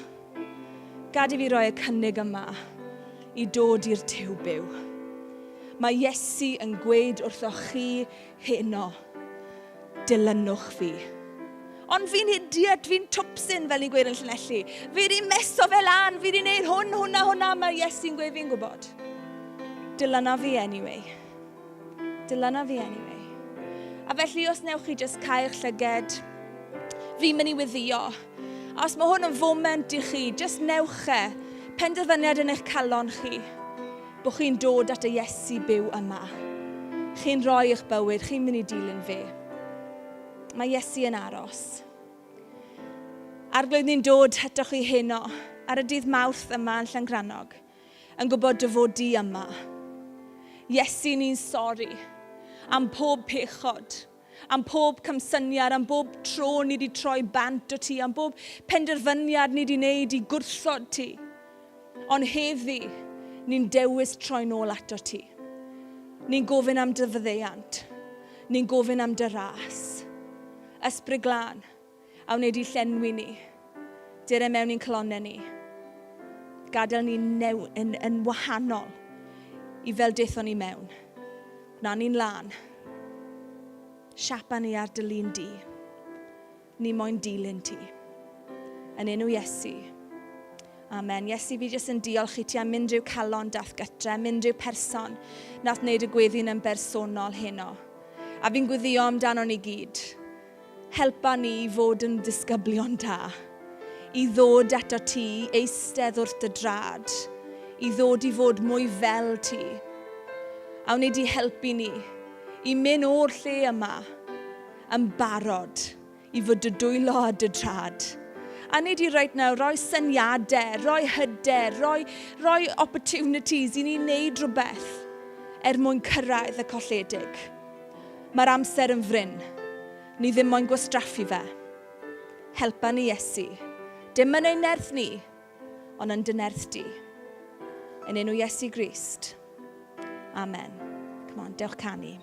Gad i fi roi y cynnig yma i dod i'r Duw byw. Mae Iesu yn gweud wrthoch chi heno, dilynwch fi. Ond fi'n idiot, fi'n twpsyn, fel ni'n gweud yn Llanelli. Fi wedi meso fe lan, fi wedi gwneud hwn, hwnna, hwnna. Mae Iesu'n gweud fi'n gwybod. Dilyna fi anyway. Dilyna fi anyway. A felly os newch chi jyst cau'ch llyged, fi'n mynd i weddio. A os mae hwn yn foment i chi, jyst newch e. Penderfyniad yn eich calon chi, bod chi'n dod at y Iesu byw yma. Chi'n rhoi eich bywyd, chi'n mynd i dilyn fe. Mae Iesu yn aros. Arglwydd ni'n dod atoch chi heno ar y dydd Mawrth yma yn Llangrannog. yn gwybod dy fod di yma. Iesu, ni'n sori am pob pechod, am pob camsyniad, am bob tro ni wedi troi bant o ti, am bob penderfyniad ni wedi wneud i gwrthod ti. Ond heddi, ni'n dewis troi nôl ato ti. Ni'n gofyn am dy fyddeiant. Ni'n gofyn am dy ras. Ysbryd glân, A wnei di llenwi ni? Dere mewn i'n calonnau ni. Gadael ni new, yn, yn wahanol i fel dethon ni mewn. Gwna ni'n lân. Siapa ni ar dy lun di. Ni moyn dilyn ti. Yn enw Iesu. Amen. Iesu, fi jyst yn diolch i ti am unrhyw calon dath gytre, am unrhyw person nath wneud y gweddi'n yn bersonol heno. A fi'n gweddio amdano ni gyd. Helpa ni i fod yn ddisgyblion da, i ddod ato ti, i eistedd wrth dy drad, i ddod i fod mwy fel ti. A wnei di helpu ni i mynd o'r lle yma yn barod i fod dy dwylo a dy drad. A wnei di reit nawr roi syniadau, roi hyder, roi, roi opportunities i ni wneud rhywbeth er mwyn cyrraedd y colledig. Mae'r amser yn frin. Ni ddim moyn gwastraffu fe. Helpa ni, Iesu. Dim yn ein nerth ni, ond yn dy nerth di. Yn enw Iesu Grist. Amen. Come on, dewch canu.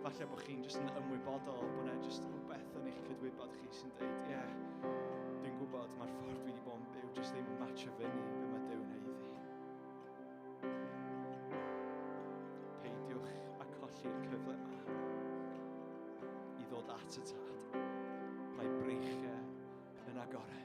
Falle bod chi'n jyst yn ymwybodol bod yna jyst rhywbeth yn eich cydwybod chi sy'n dweud, ie, yeah, dwi'n gwybod mae'r ffordd dwi wedi bod yn byw jyst ddim yn matcho fyny be mae Duw yn haeddu. Peidiwch a colli'r cyfle yma i ddod at y tad. Mae breichiau yn agored.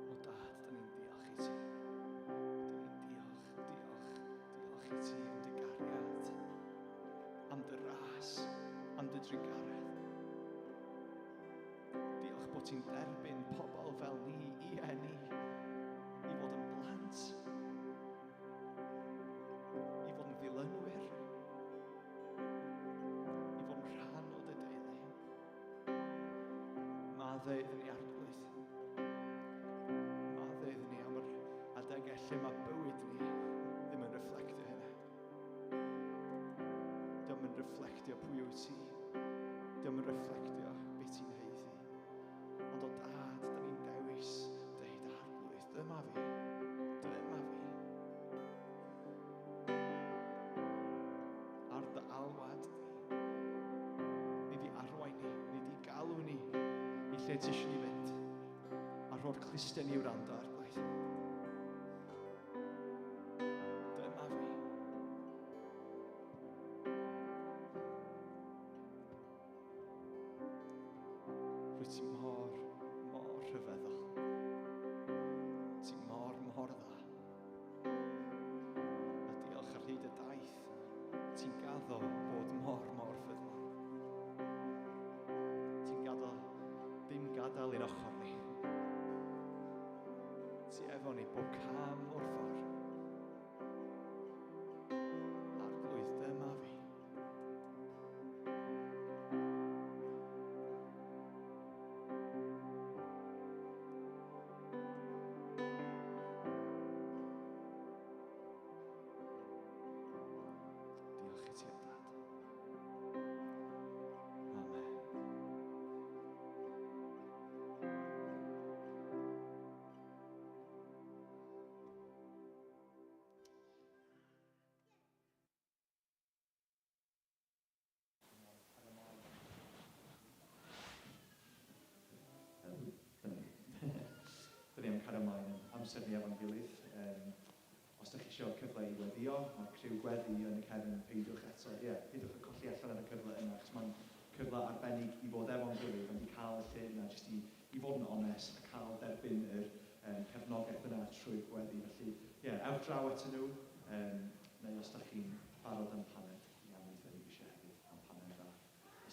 O dad, da ni'n diolch i ti. Da ni'n diolch, diolch, diolch i ti am dy gariad, am dy ras, am dy drugaredd. Diolch bod ti'n derbyn pobl fel ni i eni, i fod yn blant, i fod yn ddilynwyr, i fod yn rhan o dy deulu. Maddau iddyn ni arglwydd. Maddau iddyn ni am yr adegau lle mae bywyd ni ddim yn reflectio hynny. Diolch yn reflectio pwy wyt ti. Diolch yn reflectio beth ti'n heiddi. Ond o dad, da ni'n dewis deud arglwydd, dyma fi, dyma fi. Ar dy alwad di, ni di arwain ni, ni di galw ni i lle ti eisiau ni fynd. A rho'r clustiau ni wrando arglwydd. Dyma fi. Rwyt ti mor, mor rhyfeddol. Ti mor, mor dda. A diolch ar hyd y daith, ti'n gaddo bod mor, mor ffyddlon. Ti'n gaddo, dim gadael i'n ochr ni. Ti efo ni bob cam o'r ffordd. Arglwydd, dyma fi. Diolch i ti, Dad. Amen. Dyn ni am cario ymlaen yn amser ni efo'n gilydd. Um, os ydych chi eisiau cyfle i weddio, mae criw gweddi yn y cefn, peidiwch eto, ie, yeah, peidiwch â colli allan ar y cyfle yna, achos mae'n cyfle arbennig i fod efo'n gilydd, ond i cael y lle yna jyst i, i fod yn onest a cael derbyn yr um, cefnogaeth yna trwy'r gweddi. Felly, ie, yeah, ewch draw atyn nhw, um, neu os ydych chi'n barod am paned.